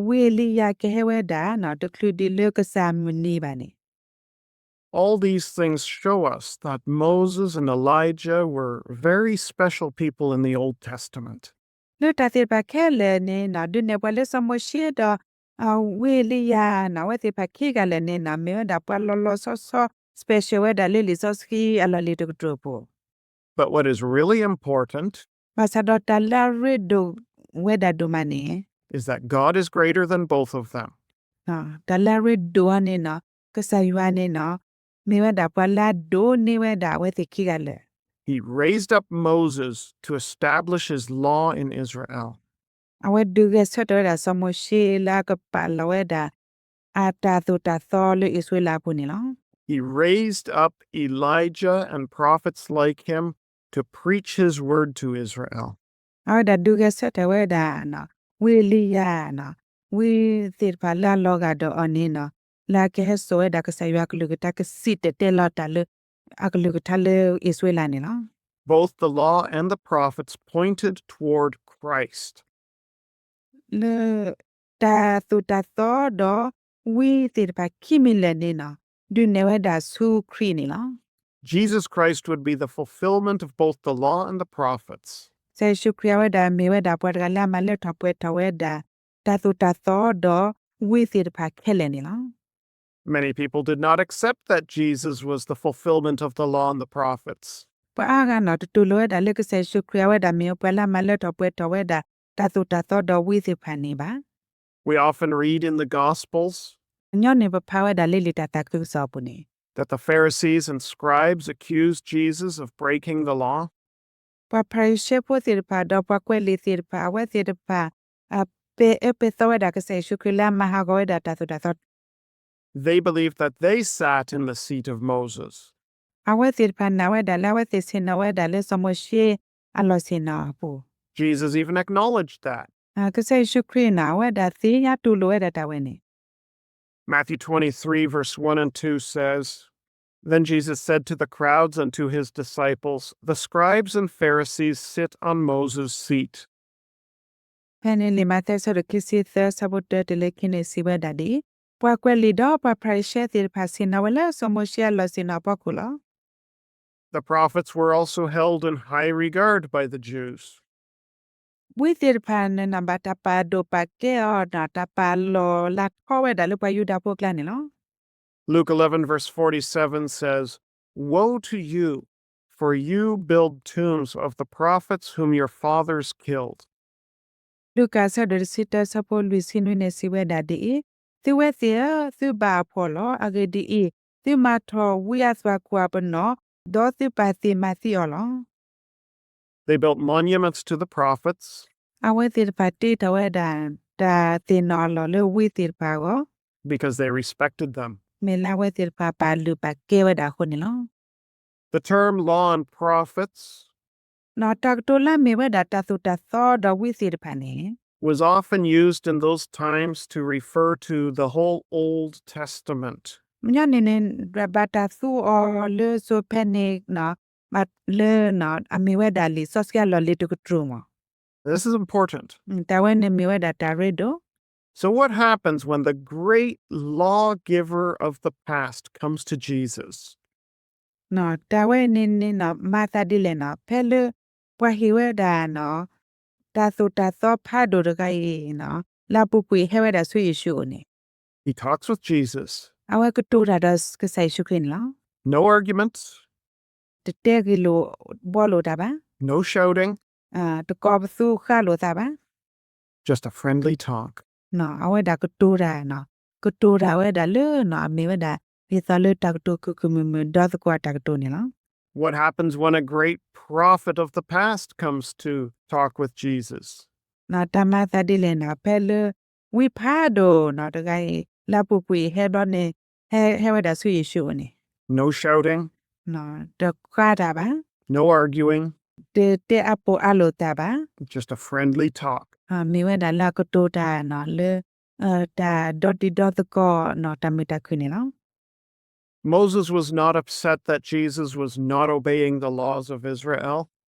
ဝံအ့လံယၤကဟဲဝဲဒၣ် တချုးဒံးလၢကစၢ်မုၢ်နံၤဘၣ်န့ၣ်. All these things show us that Moses and Elijah were very special people in the Old Testament. လၢတၢ်သ့ၣ်တဖၣ်ခဲလၢာ်န့ၣ်နီၤ ဒုးနဲၣ်ပှၤလၢစီၤမိၤၡ့ဒီး ဝံအ့လံယၤနီၤ အဝဲသ့ၣ်တဖၣ်ခံဂၤလၢာ်န့ၣ်နီၤ မ့ၢ်ဝဲဒၣ်ပှၤလီၤလီၤဆီဆီ special ဝဲဒၣ်လၢလံာ်စီဆှံအလီၢ်လံၤတကတြူၢ်အပူၤ. But what is really important ဘၣ်ဆၣ်ဒီးတၢ်လၢအရ့ဒိၣ်ဝဲဒၣ်ဒိၣ်မးန့ၣ် is that God is greater than both of them. တၢ်လၢအရ့ဒိၣ်အီၤန့ၣ်နီၤ ကစၢ်ယွၤန့ၣ်နီၤ မ့ၢ်ဝဲဒၣ်ပှၤလၢအဒိၣ်န့ၢ်ဝဲဒၣ်အဝဲသ့ၣ်ခံဂၤလၢာ်. He raised up Moses to establish his law in Israel. အဝဲဒုးဂဲၤဆၢထၢၣ်ဝဲဒၣ်စီၤမိၤၡ့လၢအကပာ်လီၤဝဲဒၣ် အတၢ်သိၣ်တၢ်သီလၢအံၣ်စရ့လးအပူၤန့ၣ်လီၤ. He raised up Elijah and prophets like him to preach his word to Israel. အဝဲဒၣ်ဒုးဂဲၤဆၢထၢၣ်ဝဲဒၣ် ဝံအ့လံယၤ ဝံသ့ၣ်တဖၣ်လၢအလီၤဂာ်ဒီးအီၤန့ၣ်နီၤ လၢအကဟဲစိာ်ဝဲဒၣ်ကစၢ်ယွၤအကလုၢ်ကထါ ကစံၣ်တဲၤတဲလီၤတၢ်လၢ အကလုၢ်ကထါလၢအံၣ်စရ့လးန့ၣ်လီၤ. Both the law and the prophets pointed toward Christ. လၢတၢ်သိၣ်တၢ်သီဒီးဝံသ့ၣ်တဖၣ်ခံမံၤလၢာ်န့ၣ်နီၤ ဒုးနဲၣ်ဝဲဒၣ်ဆူခရံာ်န့ၣ်လီၤ. Jesus Christ would be the fulfillment of both the law and the prophets. ကစၢ်ယ့ၣ်ၡူးခရံာ်အဝဲဒၣ်မ့ၢ်ဝဲဒၣ်ပှၤတဂၤလၢအမၤလၢထီၣ်ပှဲၤထီၣ်ဝဲဒၣ် တၢ်သိၣ်တၢ်သီဒီးဝံသ့ၣ်တဖၣ်ခဲလၢာ်န့ၣ်လီၤ. Many people did not accept that Jesus was the fulfillment of the law and the prophets. ပှၤအါဂၤနီၤတတူၢ်လိာ်ဝဲဒၣ်လၢကစၢ်ယ့ၣ်ၡူးခရံာ်အဝဲဒၣ်မ့ၢ်ပှၤလၢအမၤလၢထီၣ်ပှဲၤထီၣ်ဝဲဒၣ် တၢ်သိၣ်တၢ်သီဒီးဝံသ့ၣ်တဖၣ်န့ၣ်ဘၣ်. We often read in the Gospels ညီနုၢ်ပဖးဝဲဒၣ်လၢလံာ်တၢ်သးခုကစီၣ်အပူၤန့ၣ် that the Pharisees and scribes accused Jesus of breaking the law. ပှၤဖၤရံၤၡဲဖိသ့ၣ်တဖၣ်ဒီးပှၤကွဲးလံာ်သ့ၣ်တဖၣ် အဝဲသ့ၣ်တဖၣ် အ ပ့ၤအၢပ့ၤသီဝဲဒၣ်ကစၢ်ယ့ၣ်ၡူးခရံာ်လၢအမၤဟးဂီၤဝဲဒၣ်တၢ်သိၣ်တၢ်သီ They believed that they sat in the seat of Moses. အဝဲသ့ၣ်တဖၣ်နာ်ဝဲဒၣ်လၢ အဝဲသ့ၣ်ဆ့ၣ်နီၤဝဲဒၣ်လၢစီၤမိၤၡ့အလီၢ်ဆ့ၣ်နီၤအပူၤ Jesus even acknowledged that. ကစၢ်ယ့ၣ်ၡူးခရံာ်န့ၣ် အဝဲဒၣ်သ့ၣ်ညါတူၢ်လိာ်ဝဲဒၣ်တၢ်ဝဲန့ၣ် Matthew twenty-three, verse one and two says, Then Jesus said to the crowds and to his disciples, The scribes and Pharisees sit on Moses' seat. ဖဲန့ၣ်လံာ်မးသဲ အဆၢဒိၣ်ခံဆံသၢ အဆၢဖိတၢတုၤလၢခံန့ၣ် စံးဝဲဒၣ်ဒ်အံၤ, ပှၤကွဲးလံာ်ဒီးပှၤဖၤရံၤၡဲသ့ၣ်တဖၣ် ဆ့ၣ်နီၤဝဲလၢစီၤမိၤၡ့အလီၢ်ဆ့ၣ်နီၤအဖီခိၣ်လီၤ. The prophets were also held in high regard by the Jews. ဝံသ့ၣ်တဖၣ်န့ၣ် ဘၣ်တၢ်ပာ်ဒိၣ်ပာ်ကဲအီၤဒီး တၢ်ပာ်လီၤလၤထီဝဲဒၣ်လၢပှၤယူဒၤဖိအကျါန့ၣ်လီၤ. Luke eleven, verse forty-seven says, Woe to you, for you build tombs of the prophets whom your fathers killed. လူၤကၣ် အဆၢဒိၣ်တဆံတၢ အဆၢဖိလွံၢ်ဆံနွံန့ၣ် စံးဝဲဒၣ်ဒ်အံၤ, သုဝဲသ့ၣ်ဧၢ, သုဘၣ်အဖှီၣ်လီၤ. အဂ့ၢ်ဒ်အံၤ, သုမၤထီၣ်ဝံအသွၣ်ခိၣ်အပနီၣ်, ဒီးသုပာ်သံၣ်မၤသံအီၤလီၤ. They built monuments to the prophets. အဝဲသ့ၣ်တဖၣ်တ့ထီၣ်ဝဲဒၣ် တၢ်သ့ၣ်နီၣ်အလီၢ်လၢဝံသ့ၣ်တဖၣ်အဂီၢ်, because they respected them. မ့ၢ်လၢအဝဲသ့ၣ်တဖၣ်ပာ်လုၢ်ပာ်ကဲဝဲဒၣ်အဃိန့ၣ်လီၤ. The term law and prophets တၢ်ကတိၤလၢအမ့ၢ်ဝဲဒၣ်တၢ်သိၣ်တၢ်သီဒီးဝံသ့ၣ်တဖၣ်န့ၣ် was often used in those times to refer to the whole Old Testament. မညီန့ၣ်န့ၣ် ဘၣ်တၢ်သူအီၤလၢစိၤဖဲန့ၣ် လၢ အမ့ၢ်ဝဲဒၣ်လံာ်စီဆှံအလီၢ်လံၤတကတြူၢ်မး. This is important. တၢ်ဝဲန့ၣ်မ့ၢ်ဝဲဒၣ်တၢ်ရ့ဒိၣ်. So what happens when the great lawgiver of the past comes to Jesus? တၢ်ဝဲန့ၣ်န့ၣ် မၤသးဒ်လဲၣ်န့ၣ် ဖဲလၢ ပှၤဟ့ၣ်ဝဲဒၣ် တၢ်သိၣ်တၢ်သီဖးဒိၣ်တဂၤအံၤ လၢအပူၤကွံာ်ဟဲဝဲဒၣ်ဆူယ့ၣ်ၡူးအအိၣ်န့ၣ် He talks with Jesus. အဝဲကတိၤတၢ်ဒီးကစၢ်ယ့ၣ်ၡူးခရံာ်န့ၣ်လီၤ. No arguments. တတဲဂ့ၢ်လိာ်ဘှီလိာ်တၢ်ဘၣ်. No shouting. တကိးပသူဃါလိာ်သးဘၣ်. Just a friendly talk. အဝဲဒၣ်ကတိၤတၢ်, ကတိၤတၢ်ဝဲဒၣ်လၢအမ့ၢ်ဝဲဒၣ် ဒ်သိးလၢတၢ်ကတိၤခုၣ်ခုၣ်မုာ်မုာ် ဒီသကိးတၢ်ကတိၤန့ၣ်လီၤ. What happens when a great prophet of the past comes to talk with Jesus? တၢ်မၤသးဒ်လဲၣ်န့ၣ် ဖဲလၢ ဝံဖးဒိၣ်တဂၤအံၤ လၢအပူၤကွံာ်ဟဲဘျီန့ၣ် ဟဲဝဲဒၣ်ဆူယ့ၣ်ၡူးအအိၣ်န့ၣ် No shouting. တဃါတၢ်ဘၣ်. No arguing. တတဲအါပီၣ်အါလိာ်သးဘၣ်. Just a friendly talk. မ့ၢ်ဝဲဒၣ်လၢအကတိၤတၢ်လၢ တၢ်ဒီတံၤဒီသကိး တၢ်မုာ်တၢ်ခုၣ်န့ၣ်လီၤ. Moses was not upset that Jesus was not obeying the laws of Israel.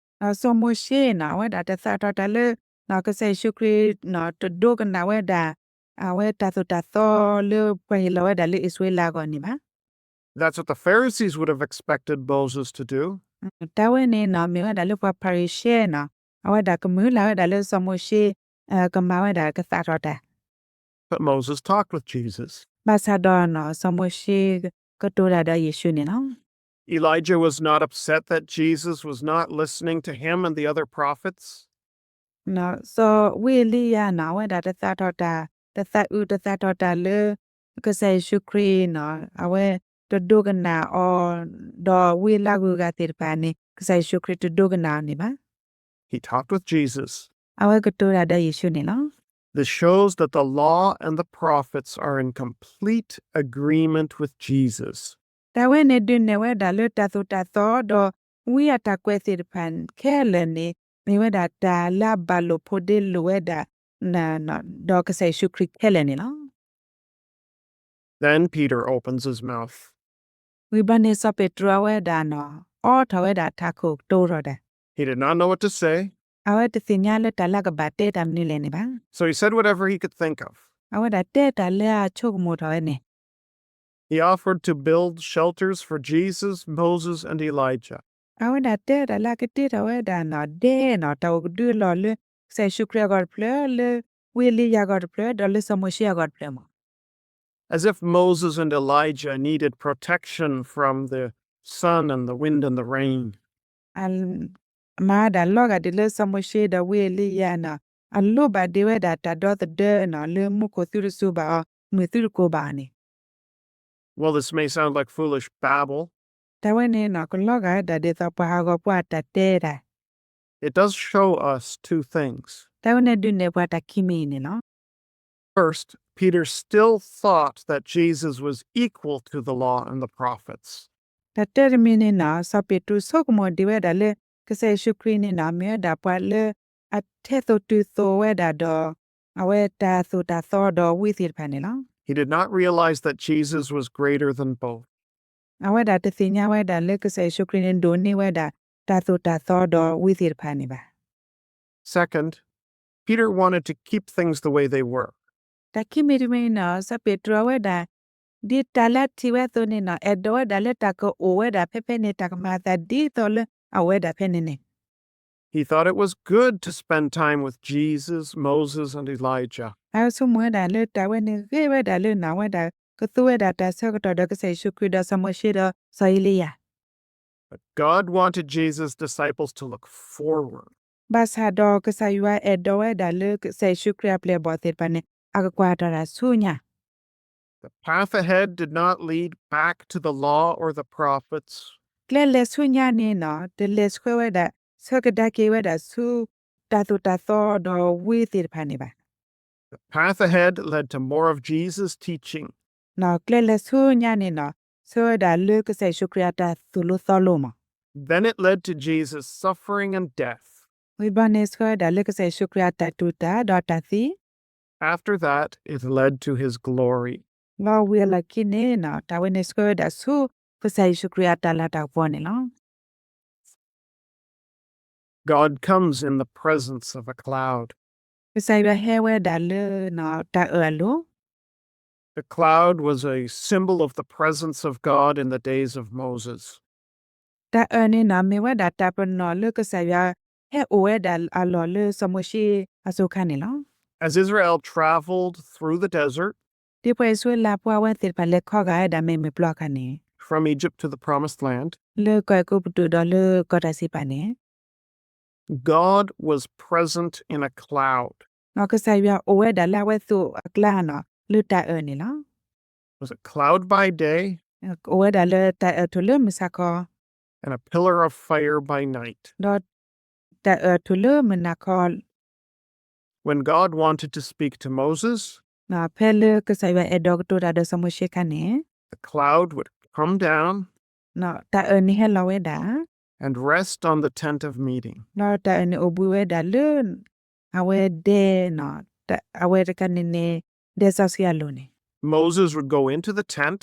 စီၤမိၤၡ့န့ၣ် အဝဲဒၣ်တသးထီၣ်တၢ်လၢ ကစၢ်ယ့ၣ်ၡူးခရံာ် တဒိကနၣ်ဝဲဒၣ် အဝဲတၢ်သိၣ်တၢ်သီလၢပှၤဟ့ၣ်လီၤဝဲဒၣ်လၢအံၣ်စရ့လးအဂီၢ်န့ၣ်ဘၣ်. That's what the Pharisees would have expected Moses to do. တၢ်ဝဲန့ၣ်န့ၣ် မ့ၢ်ဝဲဒၣ်လၢပှၤဖၤရံၤၡဲန့ၣ် အဝဲဒၣ်ကမုာ်လၢ်ဝဲဒၣ်လၢစီၤမိၤၡ့ ကမၤဝဲဒၣ်ကသးထီၣ်တၢ် But Moses talked with Jesus. ဘၣ်ဆၣ်ဒီး စီၤမိၤၡ့ကတိၤတၢ်ဒီးယ့ၣ်ၡူးန့ၣ်လီၤ. Elijah was not upset that Jesus was not listening to him and the other prophets. စီၤဝံအ့လံယၤန့ၣ် အဝဲဒၣ်တသးထီၣ်တၢ် တသးအုးတသးထီၣ်တၢ်လၢ ကစၢ်ယ့ၣ်ၡူးခရံာ်န့ၣ် အဝဲတဒိကနၣ်အီၤ ဒီးဝံလၢအဂုၤအဂၤသ့ၣ်တဖၣ်န့ၣ် ကစၢ်ယ့ၣ်ၡူးခရံာ်တဒိကနၣ်အီၤန့ၣ်ဘၣ်. He talked with Jesus. အဝဲကတိၤတၢ်ဒီးယ့ၣ်ၡူးန့ၣ်လီၤ. This shows that the law and the prophets are in complete agreement with Jesus. တၢ်ဝဲန့ၣ်ဒုးနဲၣ်ဝဲဒၣ်လၢတၢ်သိၣ်တၢ်သီဒီး ဝံအတၢ်ကွဲးသ့ၣ်တဖၣ်ခဲလၢာ်န့ၣ် မ့ၢ်ဝဲဒၣ်တၢ်လၢအဘၣ်လိာ်ဖိးဒ့လိာ်ဝဲဒၣ် ဒီးကစၢ်ယ့ၣ်ၡူးခရံာ်ခဲလၢာ်န့ၣ်လီၤ. Then Peter opens his mouth. ဝံၤဘျီန့ၣ် စီၤပ့းတရူးအဝဲဒၣ်န့ၣ် အိးထီၣ်ဝဲဒၣ်ထးခိၣ်ကတိၤထီၣ်တၢ်, He did not know what to say. အဝဲတသ့ၣ်ညါလၢတၢ်လၢအကဘၣ်တဲတၢ်မနုၤလဲၣ်န့ၣ်ဘၣ်. So he said whatever he could think of. အဝဲဒၣ်တဲတၢ်လၢအဆိကမိၣ်ထီၣ်ဝဲန့ၣ် He offered to build shelters for Jesus, Moses, and Elijah. အဝဲဒၣ်တဲတၢ်လၢအကတ့ထီၣ်ဝဲဒၣ်န့ၣ် ဒဲန့ၣ် တၢ်အိၣ်ကဒုအလီၢ်လၢ ကစၢ်ယ့ၣ်ၡူးခရံာ်အဂီၢ်တဖျၢၣ်, လၢဝံအ့လံယၤအဂီၢ်တဖျၢၣ်, ဒီးလၢစီၤမိၤၡ့အဂီၢ်တဖျၢၣ်မး As if Moses and Elijah needed protection from the sun and the wind and the rain. မၤဒၣ်လီၤဂာ်ဒ်လၢစီၤမိၤၡ့ဒီးဝံအ့လံယၤန့ၣ် အလိၣ်ဘၣ်ဒံးဝဲဒၣ်တၢ်ဒီသဒၢန့ၣ် လၢမူခိၣ်သုတစိၤဘၣ်အီၤ, မုၢ်သုတကိးဘၣ်အီၤန့ၣ် Well, this may sound like foolish babble. တၢ်ဝဲန့ၣ်န့ၣ် ကလီၤဂာ်ဝဲဒၣ်ဒ်သိးပှၤဟးဂီၤပှၤအတၢ်တဲတၢ် It does show us two things. တၢ်ဝဲန့ၣ်ဒုးနဲၣ်ပှၤတၢ်ခံမံၤအံၤန့ၣ်လီၤ. First, Peter still thought that Jesus was equal to the law and the prophets. တၢ်တၢတမံၤန့ၣ်နီၤ စီၤပ့းတရူးဆိကမိၣ်ဒံးဝဲဒၣ်လၢ ကစၢ်ယ့ၣ်ၡူးခရံာ်န့ၣ်နီၤ မ့ၢ်ဝဲဒၣ်ပှၤလၢအထဲသိးတုၤသိးဝဲဒၣ်ဒီး အဝဲတၢ်သိၣ်တၢ်သီဒီးဝံသ့ၣ်တဖၣ်န့ၣ်လီၤ. He did not realize that Jesus was greater than both. အဝဲဒၣ်တသ့ၣ်ညါဝဲဒၣ်လၢကစၢ်ယ့ၣ်ၡူးခရံာ်န့ၣ် ဒိၣ်န့ၢ်ဝဲဒၣ်တၢ်သိၣ်တၢ်သီဒီးဝံသ့ၣ်တဖၣ်န့ၣ်ဘၣ်. Second, Peter wanted to keep things the way they were. တၢ်ခံမံၤတမံၤနီၤ စီၤပ့းတရူးအဝဲဒၣ် ဒ်တၢ်လၢအထံၣ်ဝဲအသိးန့ၣ်နီၤ အဲၣ်ဒိးဝဲဒၣ်လၢတၢ်ကအိၣ်ဝဲဒၣ်ဖဲဖဲန့ၣ် တၢ်ကမၤအသးဒ်သိးလၢအအိၣ်ဝဲဒၣ်ဖဲန့ၣ်န့ၣ် He thought it was good to spend time with Jesus, Moses, and Elijah. အဝဲဆိကမိၣ်ဝဲဒၣ်လၢတၢ်ဝဲန့ၣ်ဂ့ၤဝဲဒၣ်လၢနီၤ အဝဲဒၣ်ကသူဝဲဒၣ်တၢ်ဆၢကတီၢ်ဒီး ကစၢ်ယ့ၣ်ၡူးခရံာ်ဒီးစီၤမိၤၡ့ဒီးစီၤအ့လံယၤ But God wanted Jesus' disciples to look forward. ဘၣ်ဆၣ်ဒီးကစၢ်ယွၤအဲၣ်ဒိးဝဲဒၣ်လၢ ကစၢ်ယ့ၣ်ၡူးခရံာ်အပျဲၢ်အဘီၣ်သ့ၣ်တဖၣ်န့ၣ် အကကွၢ်တၢ်တၢ်ဆူညါ The path ahead did not lead back to the law or the prophets. ကျဲလဲၤဆူညါန့ၣ်နီၤ တလဲၤဆှၢဝဲဒၣ် ဆှၢကဒါက့ၤဝဲဒၣ်ဆူ တၢ်သိၣ်တၢ်သီဒီးဝံသ့ၣ်တဖၣ်န့ၣ်ဘၣ်. The path ahead led to more of Jesus' teaching. နီၤ ကျဲလဲၤဆူညါန့ၣ်နီၤ ဆှၢဝဲဒၣ်လၢကစၢ်ယ့ၣ်ၡူးခရံာ်အတၢ်သိၣ်လိသီလိမး Then it led to Jesus' suffering and death. ဝံၤဘျီန့ၣ်ဆှၢဝဲဒၣ်လၢကစၢ်ယ့ၣ်ၡူးခရံာ်အတၢ်တူၢ်တၢ်ဒီးတၢ်သံ After that, it led to his glory. လီၤဝံၤအလီၢ်ခံန့ၣ်နီၤ တၢ်ဝဲန့ၣ်ဆှၢဝဲဒၣ်ဆူ ကစၢ်ယ့ၣ်ၡူးခရံာ်အတၢ်လၤတၢ်ကပီၤန့ၣ်လီၤ. God comes in the presence of a cloud. ကစၢ်ယွၤဟဲဝဲဒၣ်လၢနီၤ တၢ်အၢၣ်အလိၤ The cloud was a symbol of the presence of God in the days of Moses. တၢ်အၢၣ်န့ၣ်နီၤ မ့ၢ်ဝဲဒၣ်တၢ်ပနီၣ်လၢကစၢ်ယွၤဟဲအိၣ်ဝဲဒၣ်အလီၢ်လၢစီၤမိၤၡ့အစိၤခါန့ၣ်လီၤ. As Israel traveled through the desert, ဒ်ပှၤအံၣ်စရ့လးဖိအဝဲသ့ၣ်တဖၣ်လဲၤခီဂာ်ဝဲဒၣ်မ့ၢ်မုၢ်ပျီအခါန့ၣ် from Egypt to the promised land, လၢကီၢ်အဲၤကူပတူးဒီးလၢကီၢ်တၢ်စံးပာ်န့ၣ် God was present in a cloud. နီၤ ကစၢ်ယွၤအိၣ်ဝဲဒၣ်လၢအဝဲသ့ၣ်အကျါနီၤ လၢတၢ်အၢၣ်န့ၣ်လီၤ. It was a cloud by day အိၣ်ဝဲဒၣ်လၢတၢ်အၢၣ်ထူၣ်လၢမုၢ်ဆါခီ and a pillar of fire by night. ဒီးတၢ်အၢၣ်ထူၣ်လၢမုၢ်နၤခီ When God wanted to speak to Moses, ဖဲလၢကစၢ်ယွၤအဲၣ်ဒိးကတိၤတၢ်ဒီးစီၤမိၤၡ့အခါန့ၣ် the cloud would come down တၢ်အၢၣ်န့ၣ်ဟဲလီၤဝဲဒၣ် and rest on the tent of meeting. ဒီးတၢ်အၢၣ်န့ၣ်အိၣ်ဘှံးဝဲဒၣ်လၢ အဝဲဒဲ အဝဲတခါန့ၣ်န့ၣ် ဒဲစီဆှံအလိၤန့ၣ် Moses would go into the tent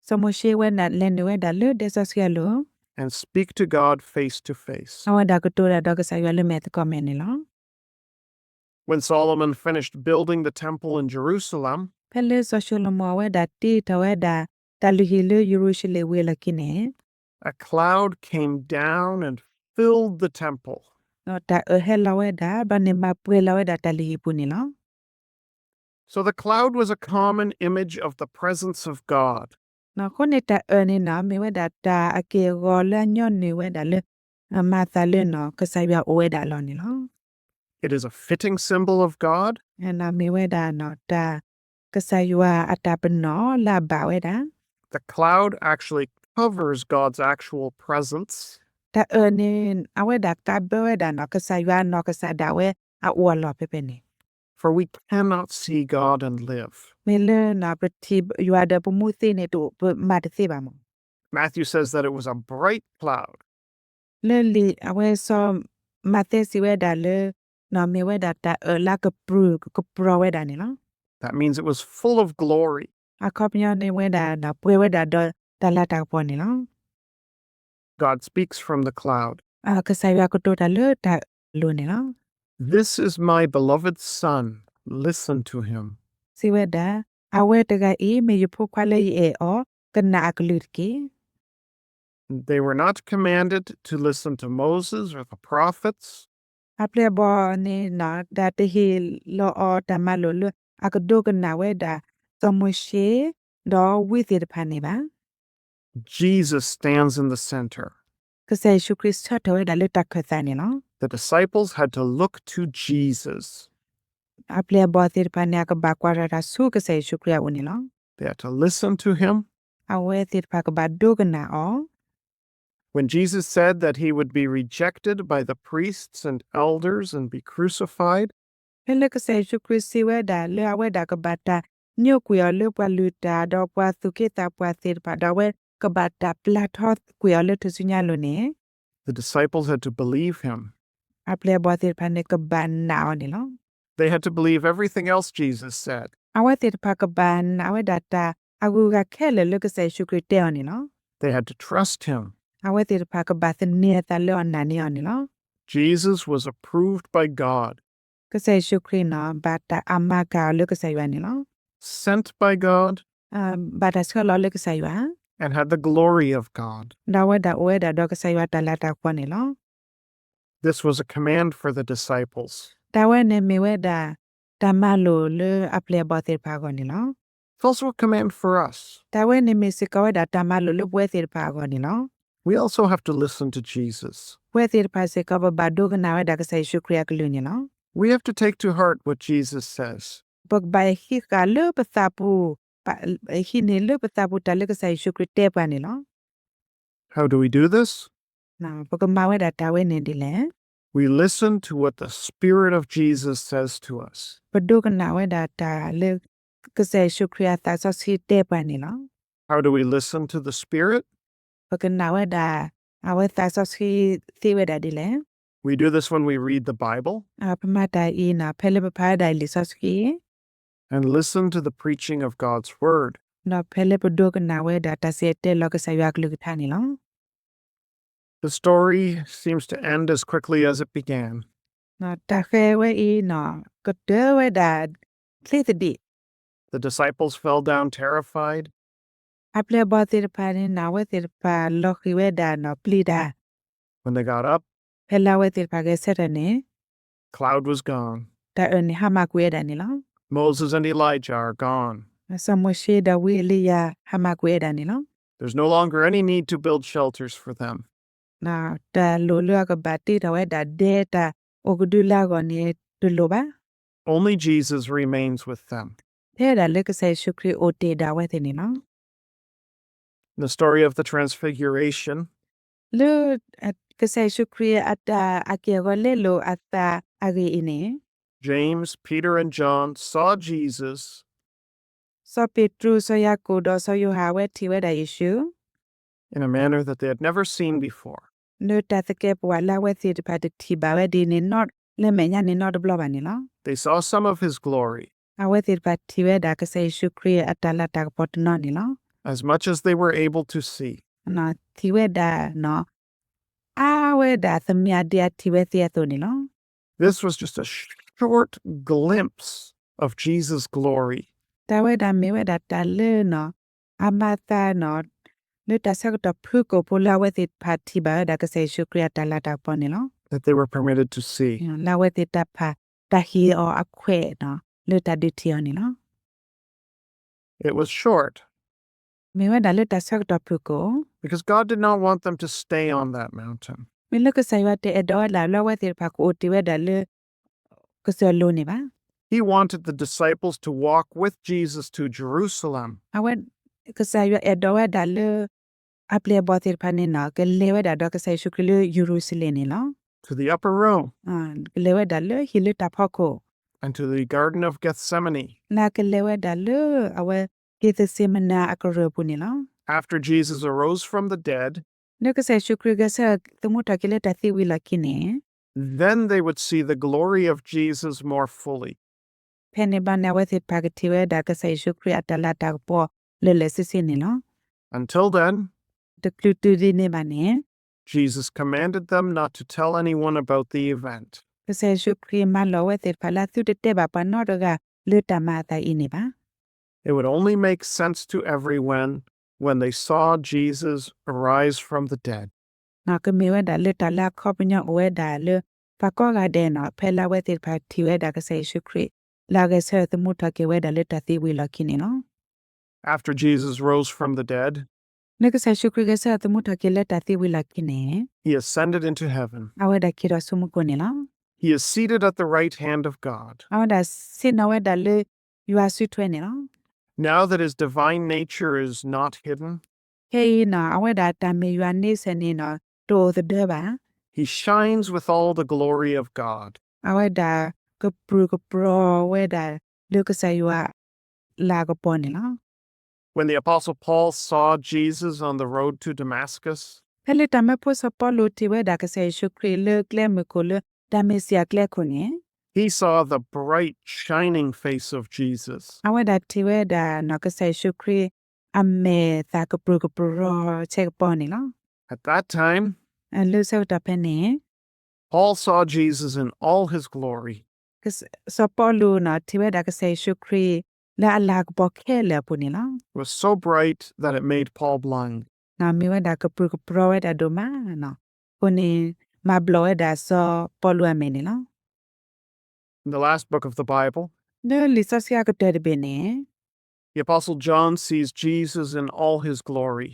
စီၤမိၤၡ့ဝဲဒၣ်လဲၤနုာ်ဝဲဒၣ်လၢဒဲစီဆှံအလိၤ and speak to God face to face. အဝဲဒၣ်ကတိၤတၢ်ဒီးကစၢ်ယွၤလၢမဲာ်သကိးမဲာ်န့ၣ်လီၤ. When Solomon finished building the temple in Jerusalem, ဖဲလၢစီၤၡလိၤမိၤအဝဲဒၣ်တ့ထီၣ်ဝဲဒၣ် တၢ်လုၢ်ဟံၣ်လၢယရူၤၡလ့ၣ်ဝံၤအလီၢ်ခံန့ၣ် a cloud came down and filled the temple. တၢ်အၢၣ်ဟဲလီၤဝဲဒၣ် ဘျီန့ၣ်မၤပှဲၤလီၤဝဲဒၣ်တၢ်လုၢ်ဟံၣ်ပူၤန့ၣ်လီၤ. So the cloud was a common image of the presence of God. အဃိန့ၣ်တၢ်အၢၣ်န့ၣ်နီၤ မ့ၢ်ဝဲဒၣ်တၢ်အက့ၢ်အဂီၤလၢအညီနုၢ်ဝဲဒၣ်လၢ မၤသးလၢနီၤ ကစၢ်ယွၤအိၣ်ဝဲဒၣ်အလီၢ်န့ၣ်လီၤ. It is a fitting symbol of God. မ့ၢ်ဝဲဒၣ်တၢ် ကစၢ်ယွၤအတၢ်ပနီၣ်လၢအဘၣ်ဝဲဒၣ် The cloud actually covers God's actual presence. တၢ်အၢၣ်န့ၣ် အဝဲဒၣ်ကးဘၢဝဲဒၣ်နီၤ ကစၢ်ယွၤနီၢ်ကစၢ်ဒၣ်ဝဲအအိၣ်အလီၢ်ဖဲဖဲန့ၣ် For we cannot see God and live. မ့ၢ်လၢနီၤ ပထံၣ်ယွၤဒီးပမူသ့န့ၣ် တအိၣ်ပမၤတသ့ဘၣ်မး Matthew says that it was a bright cloud. လၢလံာ်အဝဲစီၤမးသဲစံးဝဲဒၣ်လၢ နီၤမ့ၢ်ဝဲဒၣ်တၢ်အၢၣ်လၢကပြုၢ်ကပြီၤဝဲဒၣ်န့ၣ်လီၤ. That means it was full of glory. အခီပညီန့ၣ်ဝဲဒၣ် ပှဲၤဝဲဒၣ်ဒီးတၢ်လၤတၢ်ကပီၤန့ၣ်လီၤ. God speaks from the cloud. ကစၢ်ယွၤကတိၤတၢ်လၢတၢ်အၢၣ်အလိၤန့ၣ်လီၤ. This is my beloved Son, listen to him. စံးဝဲဒၣ်, အဝဲတဂၤအံၤ မ့ၢ်ယဖိခွါလၢယအဲၣ်အီၤ, ကနၣ်အကလုၢ်တက့ၢ်. They were not commanded to listen to Moses or the prophets. အပျဲၢ်အဘီၣ်န့ၣ် တၢ်တဟ့ၣ်လီၤအီၤတၢ်မၤလိာ်လၢ အကဒိကနၣ်ဝဲဒၣ် စီၤမိၤၡ့ ဒီးဝံသ့ၣ်တဖၣ်န့ၣ်ဘၣ်. Jesus stands in the center. ကစၢ်ယ့ၣ်ၡူးခရံာ်ဆၢထၢၣ်ဝဲဒၣ်လၢတၢ်ခၢၣ်သးန့ၣ်လီၤ. The disciples had to look to Jesus. အပျဲၢ်အဘီၣ်သ့ၣ်တဖၣ်န့ၣ် အကဘၣ်ကွၢ်ထီၣ်တၢ်ဆူကစၢ်ယ့ၣ်ၡူးခရံာ်အအိၣ်န့ၣ်လီၤ. They had to listen to him. အဝဲသ့ၣ်တဖၣ်ကဘၣ်ဒိကနၣ်အီၤ. When Jesus said that he would be rejected by the priests and elders and be crucified, ဖဲလၢကစၢ်ယ့ၣ်ၡူးခရံာ်စံးဝဲဒၣ်လၢအဝဲဒၣ်ကဘၣ်တၢ်ညိကွံာ်အီၤလၢပှၤလုၢ်တၢ် ဒီးပှၤသူၣ်က့သးပှၢ်သ့ၣ်တဖၣ် ဒီးအဝဲကဘၣ်တၢ်ပျၢ်ထီကွံာ်အီၤလၢထူၣ်စုညါအလိၤန့ၣ် The disciples had to believe him. အပျဲၢ်အဘီၣ်သ့ၣ်တဖၣ်န့ၣ် ကဘၣ်နာ်အီၤန့ၣ်လီၤ. They had to believe everything else Jesus said. အဝဲသ့ၣ်တဖၣ်ကဘၣ်နာ်ဝဲဒၣ်တၢ် အဂုၤအဂၤခဲလၢာ်လၢကစၢ်ယ့ၣ်ၡူးခရံာ်တဲအီၤန့ၣ်လီၤ. They had to trust him. အဝဲသ့ၣ်တဖၣ်ကဘၣ်သန့ၤအသးလၢအီၤနာ်န့ၢ်အီၤန့ၣ်လီၤ. Jesus was approved by God. ကစၢ်ယ့ၣ်ၡူးခရံာ်န့ၣ် ဘၣ်တၢ်အမၤကၤအီၤလၢကစၢ်ယွၤန့ၣ်လီၤ. Sent by God. ဘၣ်တၢ်ဆှၢလီၤလၢကစၢ်ယွၤ And had the glory of God. ဒီးအဝဲဒၣ်အိၣ်ဝဲဒၣ်ဒီးကစၢ်ယွၤတၢ်လၤတၢ်ကပီၤန့ၣ်လီၤ. This was a command for the disciples. တၢ်ဝဲန့ၣ်မ့ၢ်ဝဲဒၣ် တၢ်မၤလိာ်လၢအပျဲၢ်အဘီၣ်သ့ၣ်တဖၣ်အဂီၢ်န့ၣ်လီၤ. It's also a command for us. တၢ်ဝဲန့ၣ်မ့ၢ်စ့ၢ်ကီးဝဲဒၣ်တၢ်မၤလိာ်လၢပဝဲသ့ၣ်တဖၣ်အဂီၢ်န့ၣ်လီၤ. We also have to listen to Jesus. ပဝဲသ့ၣ်တဖၣ်စ့ၢ်ကီး ပဘၣ်ဒိကနၣ်ဝဲဒၣ်ကစၢ်ယ့ၣ်ၡူးခရံာ်အကလုၢ်န့ၣ်လီၤ. We have to take to heart what Jesus says. ပကဘၣ်ဟံးဃာ်လၢပသးပူၤ, ဟံးန့ၢ်လၢပသးပူၤတၢ်လၢကစၢ်ယ့ၣ်ၡူးခရံာ်တဲပှၤန့ၣ်လီၤ. How do we do this? ပကမၤဝဲဒၣ်တၢ်ဝဲန့ၣ်ဒ်လဲၣ်. We listen to what the Spirit of Jesus says to us. ပဒိကနၣ်ဝဲဒၣ်တၢ်လၢ ကစၢ်ယ့ၣ်ၡူးခရံာ်အသးစီဆှံတဲပှၤန့ၣ်လီၤ. How do we listen to the Spirit? ပကနၣ်ဝဲဒၣ် အဝဲသးစီဆှံသ့ဝဲဒၣ်ဒ်လဲၣ်. We do this when we read the Bible. ပမၤတၢ်အံၤန့ၣ် ဖဲလၢပဖးဝဲဒၣ်လံာ်စီဆှံ And listen to the preaching of God's word. ဒီးဖဲလၢပဒိကနၣ်ဝဲဒၣ်တၢ်စံၣ်တဲၤတဲလီၤကစၢ်ယွၤအကလုၢ်ကထါန့ၣ်လီၤ. The story seems to end as quickly as it began. တၢ်ဃဲၤဝဲအံၤန့ၣ် ကတၢၢ်ဝဲဒၣ် ချ့သဒံး The disciples fell down terrified. အပျဲၢ်အဘီၣ်သ့ၣ်တဖၣ်န့ၣ် အဝဲသ့ၣ်တဖၣ်လီၤဃံၤဝဲဒၣ်န့ၣ်ပျံၤတၢ် When they got up, ဖဲလၢအဝဲသ့ၣ်တဖၣ်ဂဲၤဆၢထၢၣ်န့ၣ် the cloud was gone. တၢ်အၢၣ်န့ၣ်ဟါမၢ်ကွံာ်ဝဲဒၣ်န့ၣ်လီၤ. Moses and Elijah are gone. စီၤမိၤၡ့ဒီးဝံအ့လံယၤ ဟါမၢ်ကွံာ်ဝဲဒၣ်န့ၣ်လီၤ. There's no longer any need to build shelters for them. တၢ်လိၣ်လၢအကဘၣ်တ့ထီၣ်ဝဲဒၣ်ဒဲတၢ်အိၣ်ကဒုလၢအဂီၢ်န့ၣ် တလိၣ်ဘၣ်. Only Jesus remains with them. ဖဲဒၣ်လၢကစၢ်ယ့ၣ်ၡူးခရံာ်အိၣ်တ့ၢ်ဒၣ်ဝဲသ့ၣ်န့ၣ်လီၤ. The story of the Transfiguration. လၢ ကစၢ်ယ့ၣ်ၡူးခရံာ်အတၢ်အက့ၢ်အဂီၤလဲလိာ်အသးအဂ့ၢ်အံၤန့ၣ် James, Peter, and John saw Jesus စီၤပ့းတရူး စီၤယၤကိာ်ဒီးစီၤယိၤဟၣ်အဝဲထံၣ်ဝဲဒၣ်ယ့ၣ်ၡူး in a manner that they had never seen before. လၢတၢ်သကဲးပဝးလၢအဝဲသ့ၣ်တဖၣ်တထံၣ်ဘၣ်ဝဲဒ်န့ၣ် လၢမဲာ်ညါန့ၣ်နီတဘျီဘၣ်န့ၣ်လီၤ. They saw some of his glory. အဝဲသ့ၣ်တဖၣ်ထံၣ်ဝဲဒၣ်ကစၢ်ယ့ၣ်ၡူးခရံာ်အတၢ်လၤတၢ်ကပီၤတနီၤန့ၣ်လီၤ. As much as they were able to see. ထံၣ်ဝဲဒၣ် အါဝဲဒၣ်သမျးဒ်အထံၣ်ဝဲသ့အသိးန့ၣ်လီၤ. This was just a short glimpse of Jesus' glory. တၢ်ဝဲဒၣ်မ့ၢ်ဝဲဒၣ်တၢ်လၢ အမၤသးန့ၣ် လၢတၢ်ဆၢကတီၢ်ဖုၣ်ကိာ်ဖိလၢအဝဲသ့ၣ်တဖၣ်ထံၣ်ဘၣ်ဝဲဒၣ်ကစၢ်ယ့ၣ်ၡူးခရံာ်အတၢ်လၤတၢ်ကပီၤန့ၣ်လီၤ. That they were permitted to see. လၢအဝဲသ့ၣ်တၢ်ဖးတၢ်ဟ့ၣ်အီၤအခွဲး လၢတၢ်ဒုးထံၣ်အီၤန့ၣ်လီၤ. It was short. မ့ၢ်ဝဲဒၣ်လၢတၢ်ဆၢကတီၢ်ဖုၣ်ကိာ် Because God did not want them to stay on that mountain. မ့ၢ်လၢကစၢ်ယွၤတအဲၣ်ဒိးဝဲဒၣ်လၢအဝဲသ့ၣ်တဖၣ်ကအိၣ်တ့ၢ်ဝဲဒၣ်လၢ ကစၢၢ်လိၤန့ၣ်ဘၣ်. He wanted the disciples to walk with Jesus to Jerusalem. အဝဲ ကစၢ်ယွၤအဲၣ်ဒိးဝဲဒၣ်လၢ အပျဲၢ်အဘီၣ်သ့ၣ်တဖၣ်န့ၣ် ကလဲၤဝဲဒၣ်ဒီးကစၢ်ယ့ၣ်ၡူးခရံာ်လၢယရူၤၡလ့ၣ်န့ၣ်လီၤ. To the upper room. ကလဲၤဝဲဒၣ်လၢဟံၣ်လၢတၢ်ဖီခိၣ် And to the Garden of Gethsemane. လၢကလဲၤဝဲဒၣ်လၢအဝဲ က့ၤသစ့မနၤအကရၢၢ်ပူၤန့ၣ်လီၤ. After Jesus arose from the dead, လၢကစၢ်ယ့ၣ်ၡူးခရံာ်ဂဲၤဆၢထၢၣ်သမူထီၣ်က့ၤလၢတၢ်သံဝံၤလီၢ်ခံန့ၣ် then they would see the glory of Jesus more fully. ဖဲန့ၣ်ဘၣ်န့ၣ် အဝဲသ့ၣ်တဖၣ်ကထံၣ်ဝဲဒၣ်ကစၢ်ယ့ၣ်ၡူးခရံာ်အတၢ်လၤတၢ်ကပီၤလၢာ်လၢာ်ဆ့ဆ့န့ၣ်လီၤ. Until then, တချုးတုၤဒ်န့ၣ်ဘၣ်န့ၣ် Jesus commanded them not to tell anyone about the event. ကစၢ်ယ့ၣ်ၡူးခရံာ်မၢလီၤအဝဲသ့ၣ်တဖၣ်လၢသုတတဲဘၣ်ပှၤနီတဂၤလၢတၢ်မၤအသးအံၤန့ၣ်ဘၣ်. It would only make sense to everyone when they saw Jesus arise from the dead. ကမ့ၢ်ဝဲဒၣ်လၢတၢ်လၢအခီပညီအိၣ်ဝဲဒၣ်လၢ ပှၤကိးဂၤဒဲးန့ၣ် ဖဲလၢအဝဲသ့ၣ်တဖၣ်ထံၣ်ဝဲဒၣ်ကစၢ်ယ့ၣ်ၡူးခရံာ် လၢအဂဲၤဆၢထၢၣ်သမူထီၣ်က့ၤဝဲဒၣ်လၢတၢ်သံဝံၤလီၢ်ခံန့ၣ်လီၤ. After Jesus rose from the dead, လၢကစၢ်ယ့ၣ်ၡူးခရံာ်ဂဲၤဆၢထၢၣ်သမူထီၣ်က့ၤလၢတၢ်သံဝံၤလီၢ်ခံန့ၣ် he ascended into heaven. အဝဲဒၣ်က့ၤထီၣ်ဆူမူခိၣ်န့ၣ်လီၤ. He is seated at the right hand of God. အဝဲဒၣ်ဆ့ၣ်နီၤဝဲဒၣ်လၢယွၤစုထွဲန့ၣ်လီၤ. Now that his divine nature is not hidden, ခဲအံၤန့ၣ် အဝဲဒၣ်တၢ်မ့ၢ်ယွၤန့ဆၢၣ်န့ၣ် တအိၣ်သဒၢဘၣ်. he shines with all the glory of God. အဝဲဒၣ် ကပြုၢ်ကပြီၤဝဲဒၣ်လၢကစၢ်ယွၤအလၤကပီၤန့ၣ်လီၤ. When the Apostle Paul saw Jesus on the road to Damascus, ဖဲလၢတၢ်မၢဖိစီၤပီလူးထံၣ်ဝဲဒၣ်ကစၢ်ယ့ၣ်ၡူးခရံာ်လၢကျဲမုၢ်ခိၣ်လၢ ဒၤမ့းစယၤကျဲခိၣ်န့ၣ် he saw the bright, shining face of Jesus. အဝဲဒၣ်ထံၣ်ဝဲဒၣ်ကစၢ်ယ့ၣ်ၡူးခရံာ်အမဲာ်သၣ်ကပြုၢ်ကပြီၤဆဲးကပီၤန့ၣ်လီၤ. At that time, လၢဆၢကတီၢ်ဖဲန့ၣ် Paul saw Jesus in all his glory. စီၤပီလူးန့ၣ် ထံၣ်ဝဲဒၣ်ကစၢ်ယ့ၣ်ၡူးခရံာ် လၢအလၤကပီၤခဲလၢာ်အပူၤန့ၣ်လီၤ. It was so bright that it made Paul blind. မ့ၢ်ဝဲဒၣ်ကပြုၢ်ကပြီၤဝဲဒၣ်ဒိၣ်မး. အဃိန့ၣ် မၤဘျီၣ်ဝဲဒၣ်စီၤပီလူးအမဲာ်န့ၣ်လီၤ. In the last book of the Bible, လၢလံာ်စီဆှံအကတၢၢ်တဘ့ၣ်န့ၣ် the Apostle John sees Jesus in all his glory.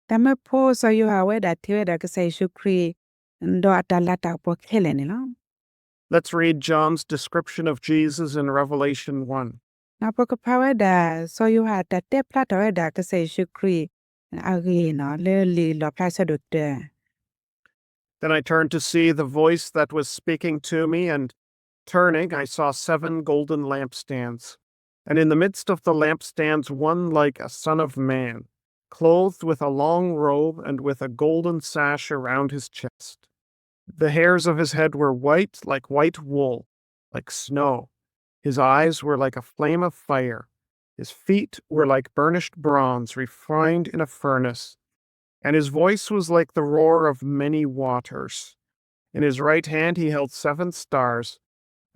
တၢ်မၢဖိစီၤယိၤဟၣ်ဝဲဒၣ်ထံၣ်ဝဲဒၣ်ကစၢ်ယ့ၣ်ၡူးခရံာ် ဒီးအတၢ်လၤတၢ်ကပီၤခဲလၢာ်န့ၣ်လီၤ. Let's read John's description of Jesus in Revelation one. ပကဖးဝဲဒၣ် စီၤယိၤဟၣ်တၢ်တဲဖျါထီၣ်ဝဲဒၣ်ကစၢ်ယ့ၣ်ၡူးခရံာ်အဂ့ၢ်န့ၣ် လၢလံာ်လီၣ်ဖျါဆၢဒိၣ်တၢ Then I turned to see the voice that was speaking to me, and turning, I saw seven golden lampstands. And in the midst of the lampstands, one like a son of man, clothed with a long robe and with a golden sash around his chest. The hairs of his head were white, like white wool, like snow. His eyes were like a flame of fire. His feet were like burnished bronze refined in a furnace. And his voice was like the roar of many waters. In his right hand he held seven stars,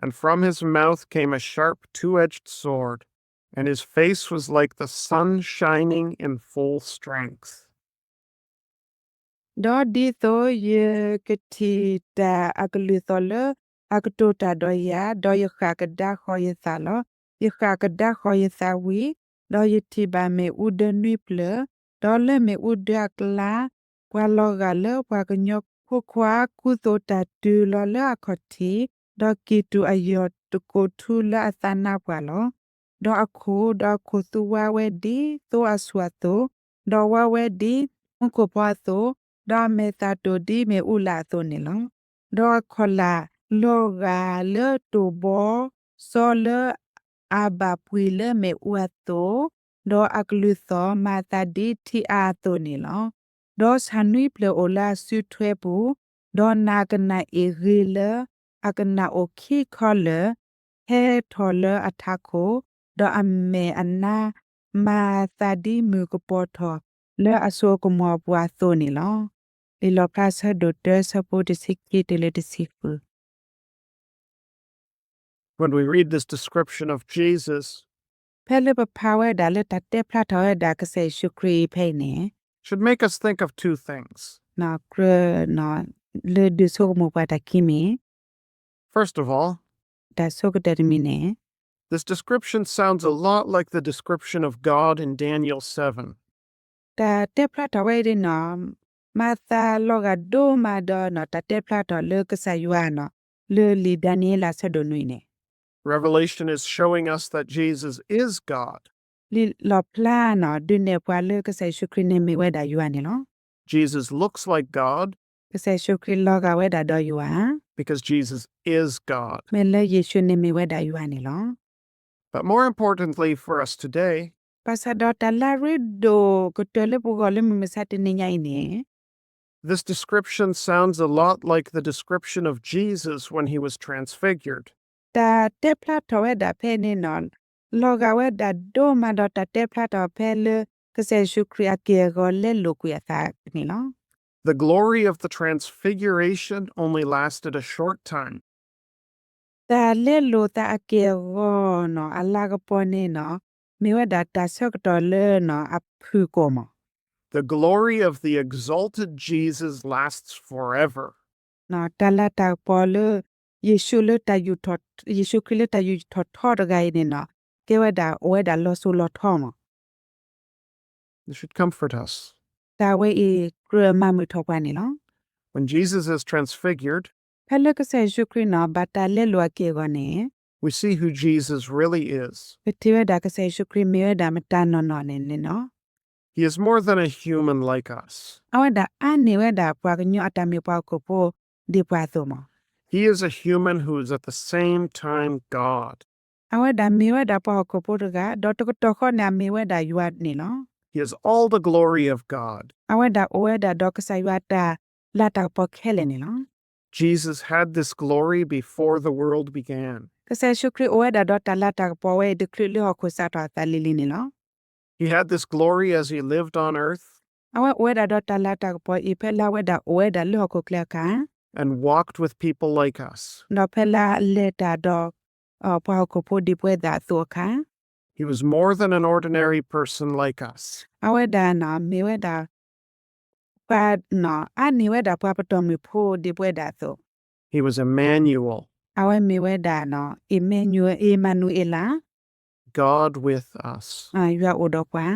and from his mouth came a sharp two-edged sword, and his face was like the sun shining in full strength. ဒီးဒ်သိးယကထံၣ်တၢ်အကလုၢ်သီၣ်လၢအကတိၤတၢ်ဒီးယၤ, ဒီးယဃၣ်ကဒါဃီၤယသးလီၤ. ယဃၣ်ကဒါဃီၤယသးဝံၤ, ဒီးယထံၣ်ဘၣ်မ့ၣ်အူဒၢနွံဖျၢၣ်, ဒီးလၢမ့ၣ်အူဒၢအကျါ, ပှၤလီၤဂာ်လၢပှၤကညီဖိခွါကူသိးတၢ်တုၤလီၤလၢအခီၣ်ထံး, ဒီးကံၢ်တူာ်အယီၢ်တကိးထူလၢအသးနါပှၢ်လီၤ. ဒီးအခိၣ်, ဒီးအခိၣ်သူဝါဝဲဒ်သိအဆူၣ်အသိး, ဒီးဝါဝဲဒ်မူခိၣ်ဖီအသိး, ဒီးအမဲာ်သၣ်တိၢ်ဒ်မ့ၣ်အူလၣ်အသိးန့ၣ်လီၤ. ဒီးအခီၣ်လာ်လီၤဂာ်လၢတိၢ်ဘီစီလၢအဘၣ်ပှံၢ်လၢမ့ၣ်အူအသိး, ဒီးအကလုၢ်သီၣ်မၤအသးဒ်ထံအါအသိးန့ၣ်လီၤ. ဒီးဆၣ်နွံဖျၢၣ်အိၣ်လၢအစုထွဲပူၤ, ဒီးနၢ်ကနၣ်အ့ၣ်ဂ့ၤလၢအကနၣ်အိၣ်ခံခီလၢာ် ဟဲထီၣ်လၢအထးခိၣ်, ဒီးအမဲာ်အနါမၤအသးဒ်မုၢ်ကပီၤထီၣ်လၢအစိကမီၤအပူၤအသိးန့ၣ်လီၤ. လံာ်လီၣ်ဖျါဆၢဒိၣ်တၢ ဆၢဖိတဆံခံတုၤလၢတဆံဃု When we read this description of Jesus, ဖဲလၢပဖးဝဲဒၣ်လၢတၢ်တဲဖျါထီၣ်ဝဲဒၣ်ကစၢ်ယ့ၣ်ၡူးခရံာ်အံၤဖဲအံၤန့ၣ် should make us think of two things. ကြၢးလၢဒုးဆိကမိၣ်ပှၤတၢ်ခံမံၤ First of all, တၢ်ဆိကတၢၢ်တမံၤန့ၣ် this description sounds a lot like the description of God in Daniel seven. တၢ်တဲဖျါထီၣ်ဝဲဒၣ်န့ၣ် မၤသးလီၤဂာ်ဒိၣ်မးဒီးန့ၣ် တၢ်တဲဖျါထီၣ်လၢကစၢ်ယွၤန့ၣ် လၢလံာ်ဒၤနံးယ့လးဆၢဒိၣ်နွံန့ၣ် Revelation is showing us that Jesus is God. လံာ်လီၣ်ဖျါန့ၣ် ဒုးနဲၣ်ပှၤလၢကစၢ်ယ့ၣ်ၡူးခရံာ်န့ၣ်မ့ၢ်ဝဲဒၣ်ယွၤန့ၣ်လီၤ. Jesus looks like God ကစၢ်ယ့ၣ်ၡူးခရံာ်လီၤဂာ်ဝဲဒၣ်ဒီးယွၤ because Jesus is God. မ့ၢ်လၢယ့ၣ်ၡူးန့ၣ်မ့ၢ်ဝဲဒၣ်ယွၤန့ၣ်လီၤ. But more importantly for us today, ဘၣ်ဆၣ်ဒီးတၢ်လၢအရ့ဒိၣ်ကတၢၢ်လၢပဂီၢ်လၢမုၢ်မဆါတနံၤညါအံၤန့ၣ် this description sounds a lot like the description of Jesus when he was transfigured. တၢ်တဲဖျါထီၣ်ဝဲဒၣ်ဖဲန့ၣ်န့ၣ် လီၤဂာ်ဝဲဒၣ်ဒိၣ်မးဒီးတၢ်တဲဖျါထီၣ်ဖဲလၢကစၢ်ယ့ၣ်ၡူးခရံာ်အက့ၢ်အဂီၤလဲလိာ်ကွံာ်အသးန့ၣ်လီၤ. The glory of the transfiguration only lasted a short time. တၢ်လဲလိာ်သးအက့ၢ်အဂီၤန့ၣ် အလၤကပီၤန့ၣ်န့ၣ် မ့ၢ်ဝဲဒၣ်တၢ်ဆၢကတီၢ်လၢန့ၣ် အဖုၣ်ကိာ်မး The glory of the exalted Jesus lasts forever. တၢ်လၤတၢ်ကပီၤလၢ ယ့ၣ်ၡူးလၢတၢ်ယူးထီၣ်, ယ့ၣ်ၡူးခရံာ်လၢတၢ်ယူးထီၣ်ထီတဂၤအံၤန့ၣ်န့ၣ် ကဲဝဲဒၣ်အိၣ်ဝဲဒၣ်လီၤစိၤလီၤထီမး This should comfort us. တၢ်ဝဲအံၤကြၢးမၤမုာ်ထီၣ်ပှၤန့ၣ်လီၤ. When Jesus is transfigured, ဖဲလၢကစၢ်ယ့ၣ်ၡူးခရံာ်န့ၣ် ဘၣ်တၢ်လဲလိာ်အက့ၢ်အဂီၤန့ၣ် we see who Jesus really is. ပထံၣ်ဝဲဒၣ်ကစၢ်ယ့ၣ်ၡူးခရံာ်မ့ၢ်ဝဲဒၣ်မတၤနီၢ်နီၢ်န့ၣ်န့ၣ်လီၤ. He is more than a human like us. အဝဲဒၣ်အါန့ၢ်ဝဲဒၣ်ပှၤကညီအတၢ်မ့ၢ်ပှၤဟီၣ်ခိၣ်ဖိဒ်ပှၤအသိးမး. He is a human who is at the same time God. အဝဲဒၣ်မ့ၢ်ဝဲဒၣ်ပှၤဟီၣ်ခိၣ်ဖိတဂၤ, ဒီးတကတီၢ်ဃီန့ၣ် အမ့ၢ်ဝဲဒၣ်ယွၤန့ၣ်လီၤ. He has all the glory of God. အဝဲဒၣ်အိၣ်ဝဲဒၣ်ဒီးကစၢ်ယွၤအတၢ်လၤတၢ်ကပီၤခဲလၢာ်န့ၣ်လီၤ. Jesus had this glory before the world began. ကစၢ်ယ့ၣ်ၡူးခရံာ်အိၣ်ဝဲဒၣ်ဒီးတၢ်လၤတၢ်ကပီၤဝဲအံၤ တချုးလၢဟီၣ်ခိၣ်စးထီၣ်အသးလံၤလံၤန့ၣ်လီၤ. He had this glory as he lived on earth အဝဲအိၣ်ဝဲဒၣ်ဒီးတၢ်လၤတၢ်ကပီၤအံၤ ဖဲလၢအဝဲဒၣ်အိၣ်ဝဲဒၣ်လၢဟီၣ်ခိၣ်ချၢအခါ and walked with people like us. ဒီးဖဲလၢအလဲၤတၢ်ဒီး ပှၤဟီၣ်ခိၣ်ဖိဒ်ပဝဲဒၣ်အသိးအခါ He was more than an ordinary person like us. အဝဲဒၣ်န့ၣ် မ့ၢ်ဝဲဒၣ် ပှၤ အါန့ၢ်ဝဲဒၣ်ပှၤပတီၢ်မုၢ်ဖိဒ်ပဝဲဒၣ်အသိး He was Emmanuel. အဝဲမ့ၢ်ဝဲဒၣ် အ့မၤနူၤအ့လး God with us. ယွၤအိၣ်ဒီးပှၤ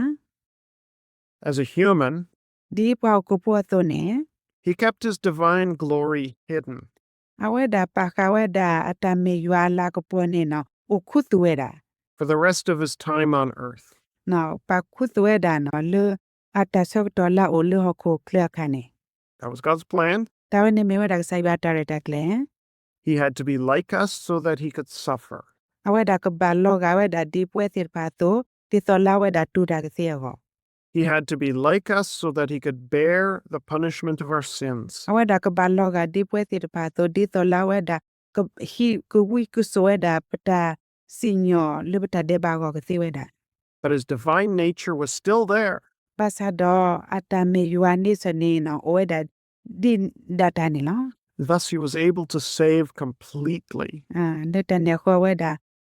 As a human, ဒ်ပှၤဟီၣ်ခိၣ်ဖိအသိးန့ၣ် he kept his divine glory hidden. အဝဲဒၣ်ပာ်ဃာ်ဝဲဒၣ်အတၢ်မ့ၢ်ယွၤအလၤကပီၤန့ၣ် အိၣ်ခူသူၣ်ဝဲဒၣ် for the rest of his time on earth. ပာ်ခူသူၣ်ဝဲဒၣ်န့ၣ် လၢအတၢ်ဆၢကတီၢ်လၢအအိၣ်လၢဟီၣ်ခိၣ်ချၢအခါန့ၣ် That was God's plan. တၢ်ဝဲန့ၣ်မ့ၢ်ဝဲဒၣ်ကစၢ်ယွၤအတၢ်ရဲၣ်တၢ်ကျဲၤ He had to be like us so that he could suffer. အဝဲဒၣ်ကဘၣ်လီၤဂာ်ဝဲဒၣ်ဒ်ပဝဲသ့ၣ်တဖၣ်အသိး ဒ်သိးလၢအဝဲဒၣ်တူၢ်တၢ်ကသ့အဂီၢ် He had to be like us so that he could bear the punishment of our sins. အဝဲဒၣ်ကဘၣ်လီၤဂာ်ဒ်ပဝဲသ့ၣ်တဖၣ်အသိး ဒ်သိးလၢအဝဲဒၣ် ဟံးကဝံကစိာ်ဝဲဒၣ် ပတၢ်စံၣ်ညီၣ်လၢပတၢ်ဒဲးဘးအဂီၢ်ကသ့ဝဲဒၣ် But his divine nature was still there. ဘၣ်ဆၣ်ဒီးအတၢ်မ့ၢ်ယွၤန့ဆၢၣ်န့ၣ် အိၣ်ဝဲဒၣ်ဒ်ဒၣ်တၢ်န့ၣ်လီၤ. Thus he was able to save completely. လၢတၢ်န့ၣ်အဃိ အဝဲဒၣ်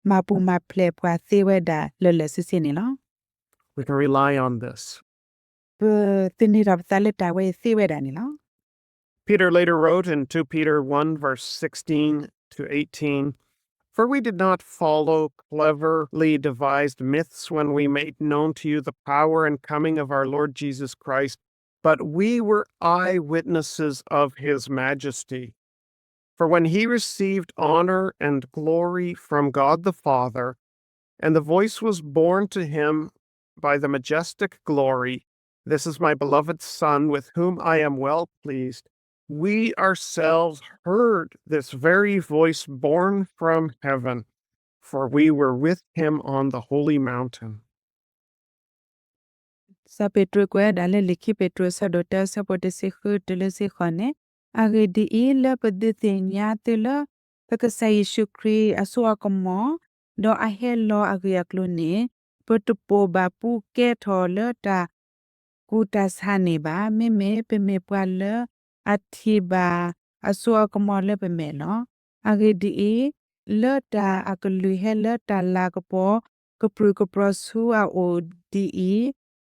မၤပူၤမၤဖျဲးပှၤသ့ဝဲဒၣ်လၢာ်လၢာ်ဆ့ဆ့န့ၣ်လီၤ. We can rely on this. ပသန့ၤထီၣ်ပသးလၢတၢ်ဝဲအံၤသ့ဝဲဒၣ်န့ၣ်လီၤ. Peter later wrote in two Peter one, verse sixteen to eighteen, For we did not follow cleverly devised myths when we made known to you the power and coming of our Lord Jesus Christ, but we were eyewitnesses of his majesty. For when he received honor and glory from God the Father, and the voice was borne to him by the majestic glory, "This is my beloved Son, with whom I am well pleased," we ourselves heard this very voice borne from heaven, for we were with him on the holy mountain. စီၤပ့းတရူးကွဲးဝဲဒၣ်လၢ လံာ်ခံပ့းတရူး အဆၢဒိၣ်တၢ အဆၢဖိတဆံဃုတုၤလၢဆံဃိးန့ၣ်, အဂ့ၢ်ဒ်အံၤ, လၢပဒုးသ့ၣ်ညါသုလၢ ပကစၢ်ယ့ၣ်ၡူးခရံာ်အစိအကမီၤ, ဒီးအဟဲလီၤအဂ့ၢ်အကျိၤန့ၣ်, ပတပိာ်ဘၣ်ပူၤကဲထီၣ်လၢတၢ်ကူၣ်တၢ်ဆးန့ၣ်ဘၣ်. မ့မ့ၢ်ပမ့ၢ်ပှၤလၢအထံၣ်ဘၣ်အစိအကမီၤလၢပမဲာ်လီၤ. အဂ့ၢ်ဒ်အံၤ, လၢတၢ်အကလုၢ်ဟဲလၢတၢ်လၤကပီၤ ကပြုၢ်ကပြီၤဆူအအိၣ်ဒ်အံၤ,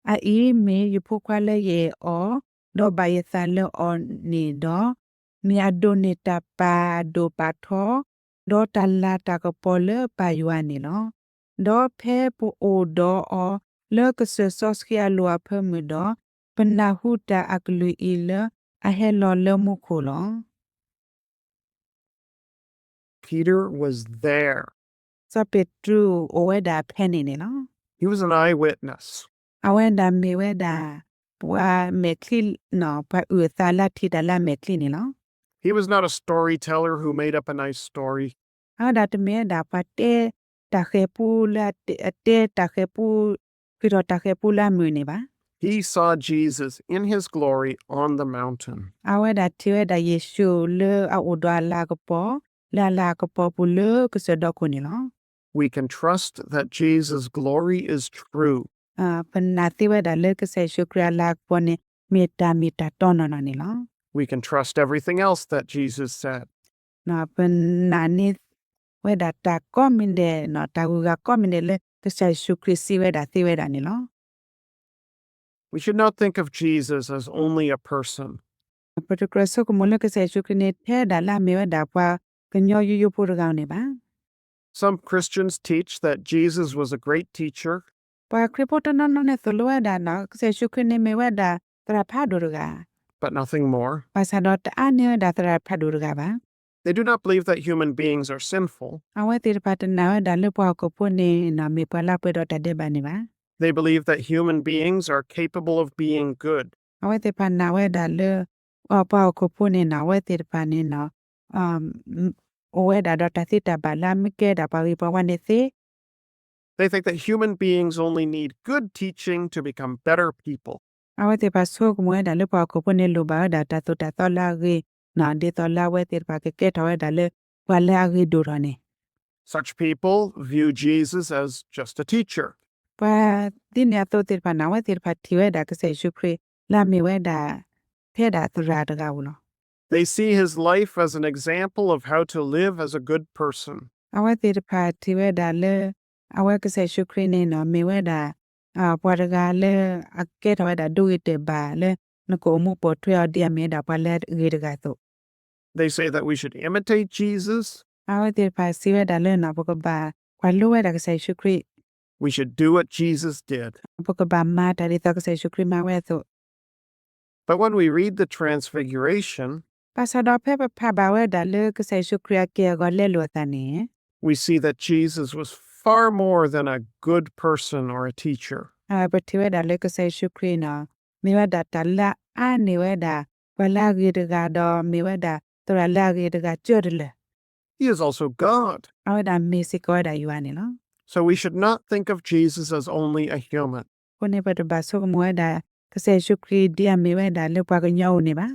အအံၤမ့ၢ်ယဖိခွါလၢယအဲၣ်အီၤ, ဒီးဘၣ်ယသးလၢအီၤန့ၣ်ဒီး, မ့ၢ်အဒိးန့ၢ်တၢ်ပာ်ဒိၣ်ပာ်ထီ, ဒီးတၢ်လၤတၢ်ကပီၤလၢပၢ်ယွၤန့ၣ်လီၤ. ဒီးဖဲပအိၣ်ဒီးအီၤလၢကစၢၢ်စီဆှံအလိၤအဖၢမုၢ်ဒီး, ပနၢ်ဟူတၢ်အကလုၢ်အံၤလၢအဟဲလီၤလၢမူခိၣ်လီၤ. Peter was there. စီၤပ့းတရူးအိၣ်ဝဲဒၣ်ဖဲန့ၣ်န့ၣ်လီၤ. He was an eyewitness. အဝဲဒၣ်မ့ၢ်ဝဲဒၣ် ပှၤမဲာ်ချံ, ပှၤအုၣ်အသးလၢအထံၣ်တၢ်လၢအမဲာ်ချံန့ၣ်လီၤ. He was not a storyteller who made up a nice story. အဝဲဒၣ်တမ့ၢ်ဝဲဒၣ်ပှၤတဲတၢ်ဃဲၤပူလၢ, အတဲတၢ်ဃဲၤပူ, ဃ့ၢ်ထီၣ်တၢ်ဃဲၤပူလၢအမုာ်န့ၣ်ဘၣ်. He saw Jesus in his glory on the mountain. အဝဲဒၣ်ထံၣ်ဝဲဒၣ်ယ့ၣ်ၡူးလၢအအိၣ်ဒီးအလၤကပီၤ, လၢအလၤကပီၤပူၤလၢကစၢၢ်ဒီခိၣ်န့ၣ်လီၤ. We can trust that Jesus' glory is true. ပနာ်သ့ဝဲဒၣ်လၢကစၢ်ယ့ၣ်ၡူးခရံာ်အလၤကပီၤန့ၣ် မ့ၢ်တၢ်မ့ၢ်တၢ်တီနီၢ်နီၢ်န့ၣ်လီၤ. We can trust everything else that Jesus said. ပနာ်န့ၢ်ဝဲဒၣ်တၢ်ကိးမံၤဒဲး, တၢ်ဂုၤဂၤကိးမံၤဒဲးလၢကစၢ်ယ့ၣ်ၡူးခရံာ်စံးဝဲဒၣ်သ့ဝဲဒၣ်န့ၣ်လီၤ. We should not think of Jesus as only a person. ပတကြၢးဆိကမိၣ်လၢကစၢ်ယ့ၣ်ၡူးခရံာ်န့ၣ် ထဲဒၣ်လၢအမ့ၢ်ဝဲဒၣ်ပှၤကညီယိယိဖိတဂၤန့ၣ်ဘၣ်. Some Christians teach that Jesus was a great teacher. ပှၤခရံာ်ဖိတနီၤနီၤန့ၣ်သိၣ်လိဝဲဒၣ်န့ၣ် ကစၢ်ယ့ၣ်ၡူးခရံာ်န့ၣ်မ့ၢ်ဝဲဒၣ်သရၣ်ဖးဒိၣ်တဂၤ, but nothing more. ဘၣ်ဆၣ်ဒီးတအါန့ၢ်ဝဲဒၣ်သရၣ်ဖးဒိၣ်တဂၤဘၣ်. They do not believe that human beings are sinful. အဝဲသ့ၣ်တဖၣ်တနာ်ဝဲဒၣ်လၢပှၤဟီၣ်ခိၣ်ဖိန့ၣ် မ့ၢ်ပှၤလၢအပှဲၤဒီးတၢ်ဒဲးဘးန့ၣ်ဘၣ်. They believe that human beings are capable of being good. အဝဲသ့ၣ်တဖၣ်နာ်ဝဲဒၣ်လၢ ပှၤဟီၣ်ခိၣ်ဖိန့ၣ် အဝဲသ့ၣ်တဖၣ်န့ၣ် အိၣ်ဝဲဒၣ်ဒီးတၢ်သ့တၢ်ဘၣ်လၢအမ့ၢ်ကဲဒၣ်ပှၤဂ့ၤပှၤဝါန့ၣ်သ့. They think that human beings only need good teaching to become better people. အဝဲသ့ၣ်တဖၣ်ဆိကမိၣ်ဝဲဒၣ်လၢပှၤဟီၣ်ခိၣ်ဖိန့ၣ်လိၣ်ဘၣ်ဝဲဒၣ်တၢ်သိၣ်တၢ်သီလၢအဂ့ၤ, ဒ်သိးလၢအဝဲသ့ၣ်တဖၣ်ကကဲထီၣ်ဝဲဒၣ်လၢပှၤလၢအဂ့ၤဒိၣ်ထီၣ်န့ၣ်. Such people view Jesus as just a teacher. ပှၤဒ်န့ၣ်အသိးသ့ၣ်တဖၣ်န့ၣ် အဝဲသ့ၣ်တဖၣ်ထံၣ်ဝဲဒၣ်ကစၢ်ယ့ၣ်ၡူးခရံာ်လၢအမ့ၢ်ဝဲဒၣ် ဖဲဒၣ်သရၣ်တဂၤဧိၤလီၤ. They see his life as an example of how to live as a good person. အဝဲသ့ၣ်တဖၣ်ထံၣ်ဝဲဒၣ်လၢ အဝဲကစၢ်ယ့ၣ်ၡူးခရံာ်န့ၣ်နီၤ မ့ၢ်ဝဲဒၣ် ပှၤတဂၤလၢအကဲထီၣ်ဝဲဒၣ်ဒိဂ့ၤတဲာ်ဘၣ်လၢ နကအိၣ်မူပိာ်ထွဲအီၤဒ်အမ့ၢ်ဝဲဒၣ်ပှၤလၢအဂ့ၤတဂၤအသိး. They say that we should imitate Jesus. အဝဲသ့ၣ်တဖၣ်စံးဝဲဒၣ်လၢနီၤ ပကဘၣ်ကွၢ်လိဝဲဒၣ်ကစၢ်ယ့ၣ်ၡူးခရံာ်, We should do what Jesus did. ပကဘၣ်မၤတၢ်ဒ်သိးကစၢ်ယ့ၣ်ၡူးခရံာ်မၤဝဲအသိး. But when we read the Transfiguration, ဘၣ်ဆၣ်ဒီးဖဲပဖးဘၣ်ဝဲဒၣ်လၢကစၢ်ယ့ၣ်ၡူးခရံာ်အက့ၢ်အဂီၤလဲလိာ်အသးန့ၣ် we see that Jesus was far more than a good person or a teacher. ပထံၣ်ဝဲဒၣ်လၢကစၢ်ယ့ၣ်ၡူးခရံာ်နီၤ မ့ၢ်ဝဲဒၣ်တၢ်လၢအါန့ၢ်ဝဲဒၣ် ပှၤလၢအဂ့ၤတဂၤဒီး မ့ၢ်ဝဲဒၣ်သရၣ်လၢအဂ့ၤတဂၤကၢတလၢာ်. He is also God. အဝဲဒၣ်မ့ၢ်စ့ၢ်ကီးဝဲဒၣ်ယွၤန့ၣ်လီၤ. So we should not think of Jesus as only a human. အဃိန့ၣ် ပတဘၣ်ဆိကမိၣ်ဝဲဒၣ် ကစၢ်ယ့ၣ်ၡူးခရံာ်ဒ်အမ့ၢ်ဝဲဒၣ်လၢပှၤကညီဧိၤန့ၣ်ဘၣ်.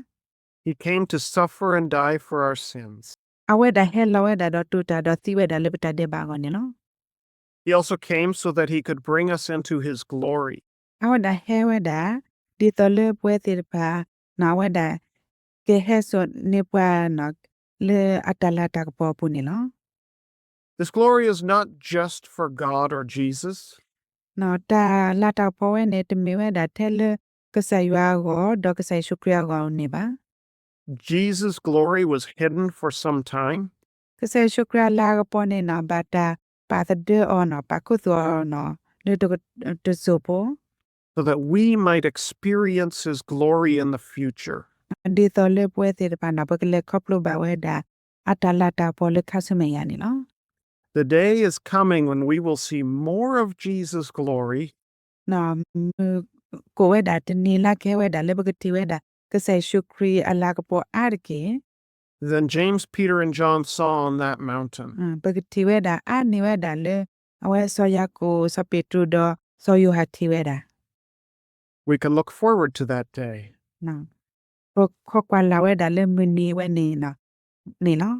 He came to suffer and die for our sins. အဝဲဒၣ်ဟဲလီၤဝဲဒၣ်ဒီးတူၢ်တၢ်ဒီးသံဝဲဒၣ်လၢပတၢ်ဒဲးဘးအဂီၢ်န့ၣ်လီၤ. He also came so that he could bring us into his glory. အဝဲဒၣ်ဟဲဝဲဒၣ် ဒ်သိးလၢပဝဲသ့ၣ်တဖၣ် အဝဲဒၣ် ကဟဲစိာ်န့ၢ်ပှၤ လၢအတၢ်လၤတၢ်ကပီၤအပူၤန့ၣ်လီၤ. This glory is not just for God or Jesus. တၢ်လၤတၢ်ကပီၤဝဲန့ၣ် တမ့ၢ်ဝဲဒၣ်ထဲလၢကစၢ်ယွၤအဂီၢ် ဒီးကစၢ်ယ့ၣ်ၡူးခရံာ်အဂီၢ်န့ၣ်ဘၣ်. Jesus' glory was hidden for some time. ကစၢ်ယ့ၣ်ၡူးခရံာ်အလၤကပီၤန့ၣ်နီၤ ဘၣ်တၢ်ပာ်သဒၢအီၤနီၤ ပာ်ခူသူၣ်အီၤနီၤ လၢတစိၢ်ဖိ so that we might experience his glory in the future. ဒ်သိးလၢပဝဲသ့ၣ်တဖၣ်နီၤ ပကလဲၤခီဖျိဘၣ်ဝဲဒၣ် အတၢ်လၤတၢ်ကပီၤလၢခါဆူမဲာ်ညါန့ၣ်လီၤ. The day is coming when we will see more of Jesus' glory မုၢ်ကအိၣ်ဝဲဒၣ်တနံၤလၢကဟဲဝဲဒၣ်လၢပကထံၣ်ဝဲဒၣ် ကစၢ်ယ့ၣ်ၡူးခရံာ်အလၤကပီၤအါတက့ၢ် than James, Peter, and John saw on that mountain. ပကထံၣ်ဝဲဒၣ်အါန့ၢ်ဝဲဒၣ်လၢ အဝဲစီၤယၤကိာ် စီၤပ့းတရူးဒီးစီၤယိၤဟၣ်ထံၣ်ဝဲဒၣ် We can look forward to that day. ပခိးကွၢ်လၢ်ဝဲဒၣ်လၢမုၢ်နံၤဝဲန့ၣ်န့ၣ်လီၤ.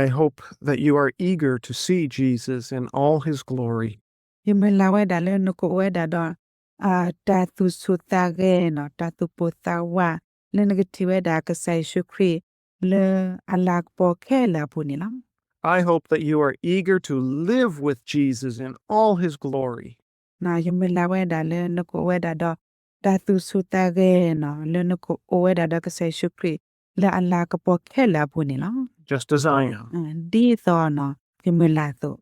I hope that you are eager to see Jesus in all his glory. ယမုၢ်လၢ်ဝဲဒၣ်လၢနကအိၣ်ဝဲဒၣ်ဒီး တၢ်သူၣ်ဆူၣ်သးဂဲၤနီၤ တၢ်သူၣ်ပိၢ်သးဝး လၢနကထံၣ်ဝဲဒၣ်ကစၢ်ယ့ၣ်ၡူးခရံာ်လၢအလၤကပီၤခဲလၢာ်အပူၤန့ၣ်လီၤ. I hope that you are eager to live with Jesus in all his glory. ယမုၢ်လၢ်ဝဲဒၣ်လၢနကအိၣ်ဝဲဒၣ်ဒီး တၢ်သူၣ်ဆူၣ်သးဂဲၤနီၤ လၢနကအိၣ်ဝဲဒၣ်ဒီးကစၢ်ယ့ၣ်ၡူးခရံာ်လၢအလၤကပီၤခဲလၢာ်အပူၤန့ၣ်လီၤ. Just as I am. ဒ်သိးယမုၢ်လၢ်အသိး